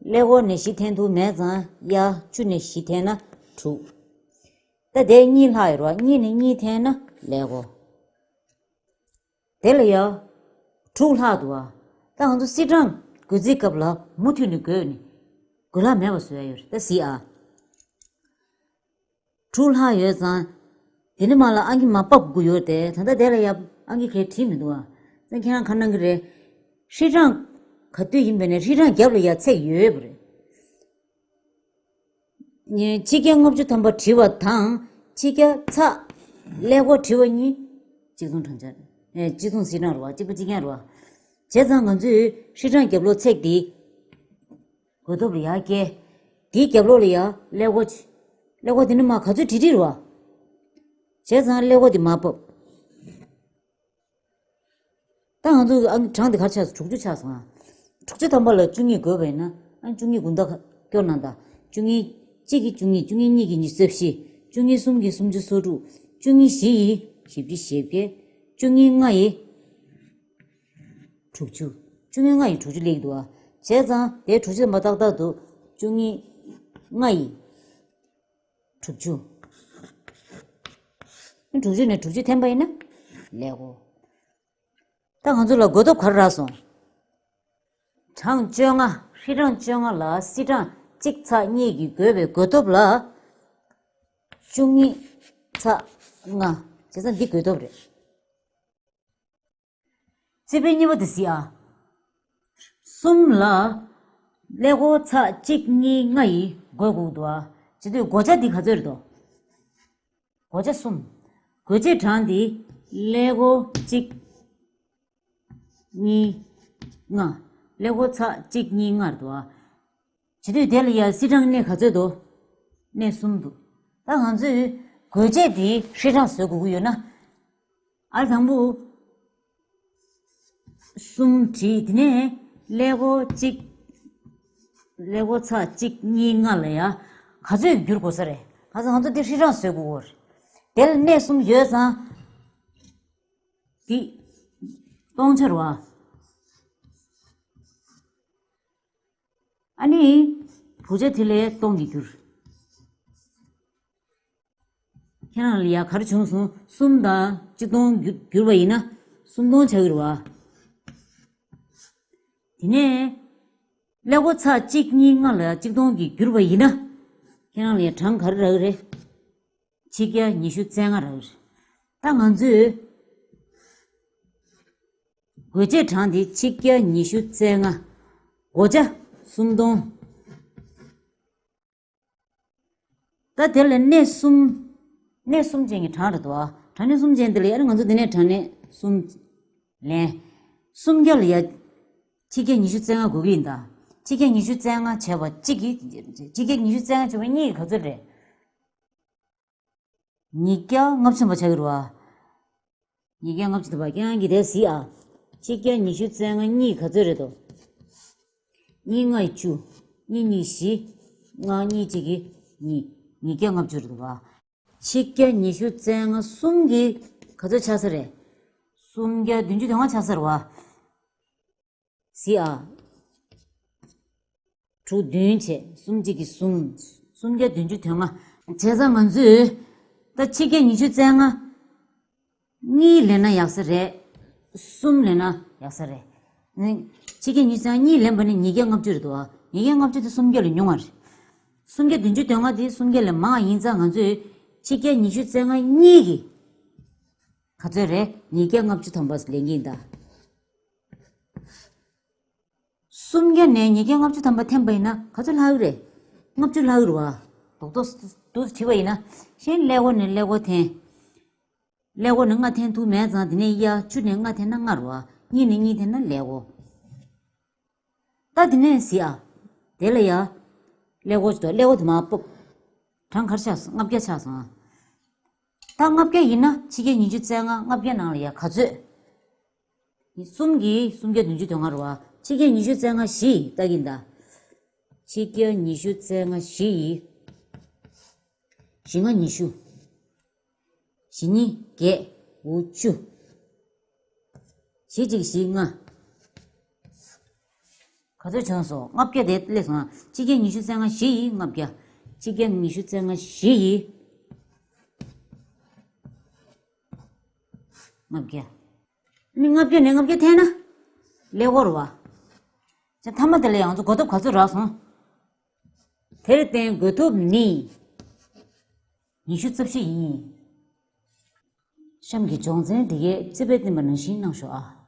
ཀླད་ཀོར་ནས་བཞི་འཐེན་ཐུབ་མེད་ཙང་ཡ་བཅུ་ནས་བཞི་འཐེན་ན་དྲུག་ད་དེ་གཉིས་ལྷག་ཡོད་རེད་བ། གཉིས་ནས་གཉིས་འཐེན་ན་ཀླད་ཀོར། དེ་ལ་ཡ། དྲུག་ལྷག་འདུག་བ། ད་ང་ཚོ་སིལ་གྲངས་བགོ་རྩིས་སྐབས་ལ་མུ་མཐུད་ནས་བགོས་ནས། བགོས་ལྷག་མེད་པ་བཟོ་ཡ་ཡོད་རེད་ད་གཟིགས་ཨ། དྲུག་ལྷག་ཡོད་ཙང་། དེ་ནས་མར་ལ་ཨང་ཀི་མར་ཕབ་དགོས་ཡོད་རེད་དེ། ད་ལྟ་དེ་ལ་ཡ་ཨང་ཀི་གས་བྲིས་མི་འདུག་ཨ། ཙང་ཁྱེད་རང་ག་རེ་གནང་གི་རེད། ཧྲིལ་གྲངས་ག་དུས་ཡིན་པ་ནས་ཧྲིལ་གྲངས་རྒྱབ་ལ་ཡ་ཚེག་ཡོད་པ་རེད། ཆིག་བརྒྱ་ལྔ་བཅུ་ཐམ་པ་བྲིས་པ་དང་ཆིག་བརྒྱ་ཚེག་ཀླད་ཀོར་བྲིས་པ་གཉིས་གཅིག་མཚུངས་གྲངས་ཆ་རེད། གཅིག་མཚུངས་སིལ་གྲངས་རེད་བ། གཅིག་པ་གཅིག་རྐྱང་རེད་བ། བྱས་ཙང་ང་ཚོས་ཧྲིལ་གྲངས་རྒྱབ་ལོགས་ཚེག་འདི། བགོ་ཐོབ་ལ་ཡར་བཀལ། དེའི་རྒྱབ་ལོགས་ལ་ཡར་ཀླད་ཀོར་བྱེད། ཀླད་ཀོར་དེ་ནི་མར་ག་ཚོད་བྲིས་བྲིས་རེད་བ། བྱས་ཙང་ཀླད་ཀོར་དེ་མར་ཕབ། ད་ང་ཚོ་ཨང་གྲངས་དེ་ག་རེ་ཆགས་སོང་། དྲུག་ཅུ་ཆགས་སོང་ཨ། དྲུག་ཅུ་ཐམ་པ་ལ་བཅུ་གཉིས་བགོས་པ་ཡིན་ན་ཨ་བཅུ་གཉིས་དགུང་ཟླ་སྐྱོར་གནང་དང་། བཅུ་གཉིས་གཅིག་གིས་བཅུ་གཉིས། བཅུ་གཉིས་གཉིས་ཀྱིས་ཉི་ཤུ་རྩ་བཞི། བཅུ་གཉིས་གསུམ་གྱིས་སུམ་ཅུ་སོ་དྲུག་བཅུ་གཉིས་བཞི་ཡིས་བཞི་བཅུ་ཞེ་བརྒྱད། བཅུ་གཉིས་ལྔ་ཡིས་དྲུག་ཅུ། བཅུ་གཉིས་ལྔ་ཡིས་དྲུག་ཅུ་སླེབས་འདུག་ཨ། བྱས་ཙང་དེ་དྲུག་ཅུ་ཐམ་པ་ཏག་ཏག་འདུག་བཅུ་གཉིས་ལྔ་ཡིས། དྲུག་ཅུ། དྲུག་ཅུ་ནས་དྲུག་ཅུ་འཐེན་པ་ཡིན་ན་ཀླད་ཀོར། ད་ང་ཚོ་ལ་བགོ་ཐོབ་ག་རེ་རག་སོང་། གྲངས་བཅོ་ལྔ། ཧྲིལ་གྲངས་བཅོ་ལྔ་ལ་སིལ་གྲངས་གཅིག་ཚེག་གཉིས་ཀྱིས་བགོས་པའི་བགོ་ཐོབ་ལ། བཅུ་གཉིས་ཚེག་ལྔ། བྱས་ཙང་འདི་བགོ་ཐོབ་རེད། རྩིས་དཔེ་གཉིས་པ་དེ་གཟིགས་ཨ། གསུམ་ལ་ཀླད་ཀོར་ཚེག་གཅིག་གཉིས་ལྔ་ཡིས་བགོ་དགོས་འདུག་ཨ། བྱེད་དུས་བགོ་བྱ་འདི་ག་ཚོད་རེད་དོ། བགོ་བྱ་གསུམ། བགོ་བྱེད་གྲངས་འདི་ཀླད་ཀོར་གཅིག་གཉིས། ལྔ། ཀླད་ཀོར་ཚེག་གཅིག་གཉིས་ལྔ་རེད་དོ། བྱེད་དུས་དེ་ལ་ཡ་སིལ་གྲངས་གནས་ག་ཚོད་འདུག་གནས་གསུམ་འདུག་ད་ང་ཚོས་བགོ་བྱེད་དེ་ཧྲིལ་གྲངས་བཟོ་དགོས་ཀྱི་ཡོད་ན། ཨ་དང་པོ། གསུམ་བྲིས། དེ་ནས་ཀླད་ཀོར་གཅིག་ཀླད་ཀོར་ཚེག་གཅིག་གཉིས་ལྔ་ལ་ཡ་ག་ཚོད་བསྒྱུར་དགོས་ས་རེད། ཁ་སང་ང་ཚོ་དེ་ཧྲིལ་གྲངས་བཟོ་དགོས་ཀྱི་ཡོད་རེད། དེ་ལ་གནས་གསུམ་ཡོད་ཙང་། འདི་སྟོང་ཆ་རེད་བ། ཨ་ནི། བགོ་བྱ་དེ་ལས་སྟོང་གིས་བསྒྱུར། ཁྱེད་རང་ལ་ཡ་ག་རེ་བྱུང་སོང་། གསུམ་དང་གཅིག་སྟོང་བསྒྱུར་བསྒྱུར་བ་ཡིན་ན་སུམ་སྟོང་ཆགས་ཀྱི་རེད་བ། དེ་ནས་ཀླད་ཀོར་ཚེག་གཅིག་གཉིས་ལྔ་ལ་ཡ་གཅིག་སྟོང་གིས་བསྒྱུར་བ་ཡིན་ན། ཁྱེད་རང་ལ་ཡ་གྲངས་ག་རེ་རག་གི་རེད། ཆིག་བརྒྱ་ཉི་ཤུ་རྩ་ལྔ་རག་གི་རེད། ད་ང་ཚོས་བགོ་བྱེད་གྲངས་དེ་ཆིག་བརྒྱ་ཉི་ཤུ་རྩ་ལྔ། བགོ་བྱ་སུམ་སྟོང་། ད་དེ་ལ་གནས་གསུམ། གནས་གསུམ་ཅན་གྱི་གྲངས་རེད་དོ། གྲངས་གནས་གསུམ་ཅན་དེ་ལ་ཡ་ང་ཚོ་འདི་ནས་གྲངས་གནས་གསུམ་ལེན། སུམ་བརྒྱ་ལ་ཡ་ཆིག་བརྒྱ་ཉི་ཤུ་རྩ་ལྔ་དགོས་ཀྱི་ཡིན་ད། ཆིག་བརྒྱ་ཉི་ཤུ་རྩ་ལྔ་བྱས་པ་གཅིག་གིས། ཆིག་བརྒྱ་ཉི་ཤུ་རྩ་ལྔ་བྱས་པ་གཉིས་ཀྱིས་ག་ཚོད་རེད། ཉིས་བརྒྱ་ལྔ་བཅུ་ཐམ་པ་ཆགས་ཀྱི་རེད་བ། ཉིས་བརྒྱ་ལྔ་བཅུ་ཐམ་པ་ཁྱེད་རང་གིས་དེ་གཟིགས་ཨ། ཆིག་བརྒྱ་ཉི་ཤུ་རྩ་ལྔ་གཉིས་ག་ཚོད་རེད་དོ། གཉིས་ལྔ་ཡི་བཅུ། གཉིས་གཉིས་བཞི། ལྔ་གཉིས་གཅིག་གི་གཉིས། ཉིས་བརྒྱ་ལྔ་བཅུ་རེད་འདུག་བ། ཆིག་བརྒྱ་ཉི་ཤུ་རྩ་ལྔ་གསུམ་གྱིས་ག་ཚོད་ཆགས་ས་རེད། སུམ་བརྒྱ་བདུན་ཅུ་དོན་ལྔ་ཆགས་ས་རེད་བ། གཟིགས་ཨ། དྲུག་བདུན་བྱས་སུམ་གཅིག་གི་གསུམ། སུམ་བརྒྱ་བདུན་ཅུ་དོན་ལྔ། བྱས་ཙང་ང་ཚོས་ད་ཕྱེད་བརྒྱ་ཉི་ཤུ་རྩ་ལྔ་གཉིས་ལེན་ན་ཡག་ས་རེད། གསུམ་ལེན་ན་ཡག་ས་རེད། ནི་ཕྱེད་བརྒྱ་ཉི་ཤུ་རྩ་ལྔ་གཉིས་ལེན་པ་ནི་ཉིས་བརྒྱ་ལྔ་བཅུ་རེད་འདུག་ཨ། ཉིས་བརྒྱ་ལྔ་བཅུ་དེ་སུམ་བརྒྱ་ལས་ཉུང་བ་རེད། སུམ་བརྒྱ་བདུན་ཅུ་དོན་ལྔ་དེ་སུམ་བརྒྱ་ལས་མང་བ་ཡིན་ཙང་ང་ཚོས་ཕྱེད་བརྒྱ་ཉི་ཤུ་རྩ་ལྔ་གཉིས་ཀྱི་ག་ཚོད་རེད། ཉིས་བརྒྱ་ལྔ་བཅུ་ཐམ་པ་ལེན་གྱི་ཡིན་ད། སུམ་བརྒྱ་ནས་ཉིས་བརྒྱ་ལྔ་བཅུ་ཐམ་པ་འཐེན་པ་ཡིན་ན་ག་ཚོད་ལྷག་གི་རེད། ལྔ་བཅུ་ལྷག་གི་རེད་བ། རྡོག་རྡོག་ཏུ་བྲིས་པ་ཡིན་ན། གཞན་ཀླད་ཀོར་ནས་ཀླད་ཀོར་འཐེན། ཀླད་ཀོར་ནས་ལྔ་འཐེན་ཐུབ་མེད་ཙང་དེ་ནས་གཡར། བཅུ་ནས་ལྔ་འཐེན་ན་ལྔ་རེད་བ། གཉིས་ནས་གཉིས་འཐེན་ན་ཀླད་ཀོར། ད་དེ་ནས་གཟིགས་ཨ། དེ་ལ་ཡ། ཀླད་ཀོར་ཅིག་འདུག་ཀླད་ཀོར་དེ་མར་ཕབ། གྲངས་ག་རེ་ཆགས་སོང་། ལྔ་བརྒྱ་ཆགས་སོང་ཨ། ད་ལྔ་བརྒྱ་ཡིན་ན་ཕྱེད་བརྒྱ་ཉི་ཤུ་རྩ་ལྔ་ལྔ་བརྒྱ་ནང་ལ་ཡ་ག་ཚོད། གསུམ་གྱིས་སུམ་བརྒྱ་བདུན་ཅུ་དོན་ལྔ་རེད་བ། ཕྱེད་བརྒྱ་ཉི་ཤུ་རྩ་ལྔ་བཞི་ཡིས་ལྟ་གིན་ད། ཕྱེད་བརྒྱ་ཉི་ཤུ་རྩ་ལྔ་བཞི་ཡིས། བཞི་ལྔ་ཉི་ཤུ། བཞི་གཉིས་བརྒྱད། འོ་བཅུ། བཞི་གཅིག་བཞི་ལྔ། ག་ཚོད་བྱུང་སོང་། ལྔ་བརྒྱ་དེ་སླེབས་སོང་ཨ། ཕྱེད་བརྒྱ་ཉི་ཤུ་རྩ་ལྔ་བཞི་ཡིས་ལྔ་བརྒྱ། ཕྱེད་བརྒྱ་ཉི་ཤུ་རྩ་ལྔ་བཞི་ཡིས་ལྔ་བརྒྱ། ནི་ལྔ་བརྒྱ་ནས་ལྔ་བརྒྱ་འཐེན་ན་ཀླད་ཀོར་རེད་བ། ཅེ་མཐའ་མ་དེ་ལ་ཡང་ཚོ་བགོ་ཐོབ་ག་ཚོད་རག་སོང་། དེར་བརྟེན་བགོ་ཐོབ་ནི་ཉི་ཤུ་རྩ་བཞི་ཡིན། གཤམ་གྱི་སྦྱོང་ཚན་འདི་གའི་རྩིས་དཔེ་བསྟན་པ་ནང་བཞིན་གནང་ཤོག་ཨ།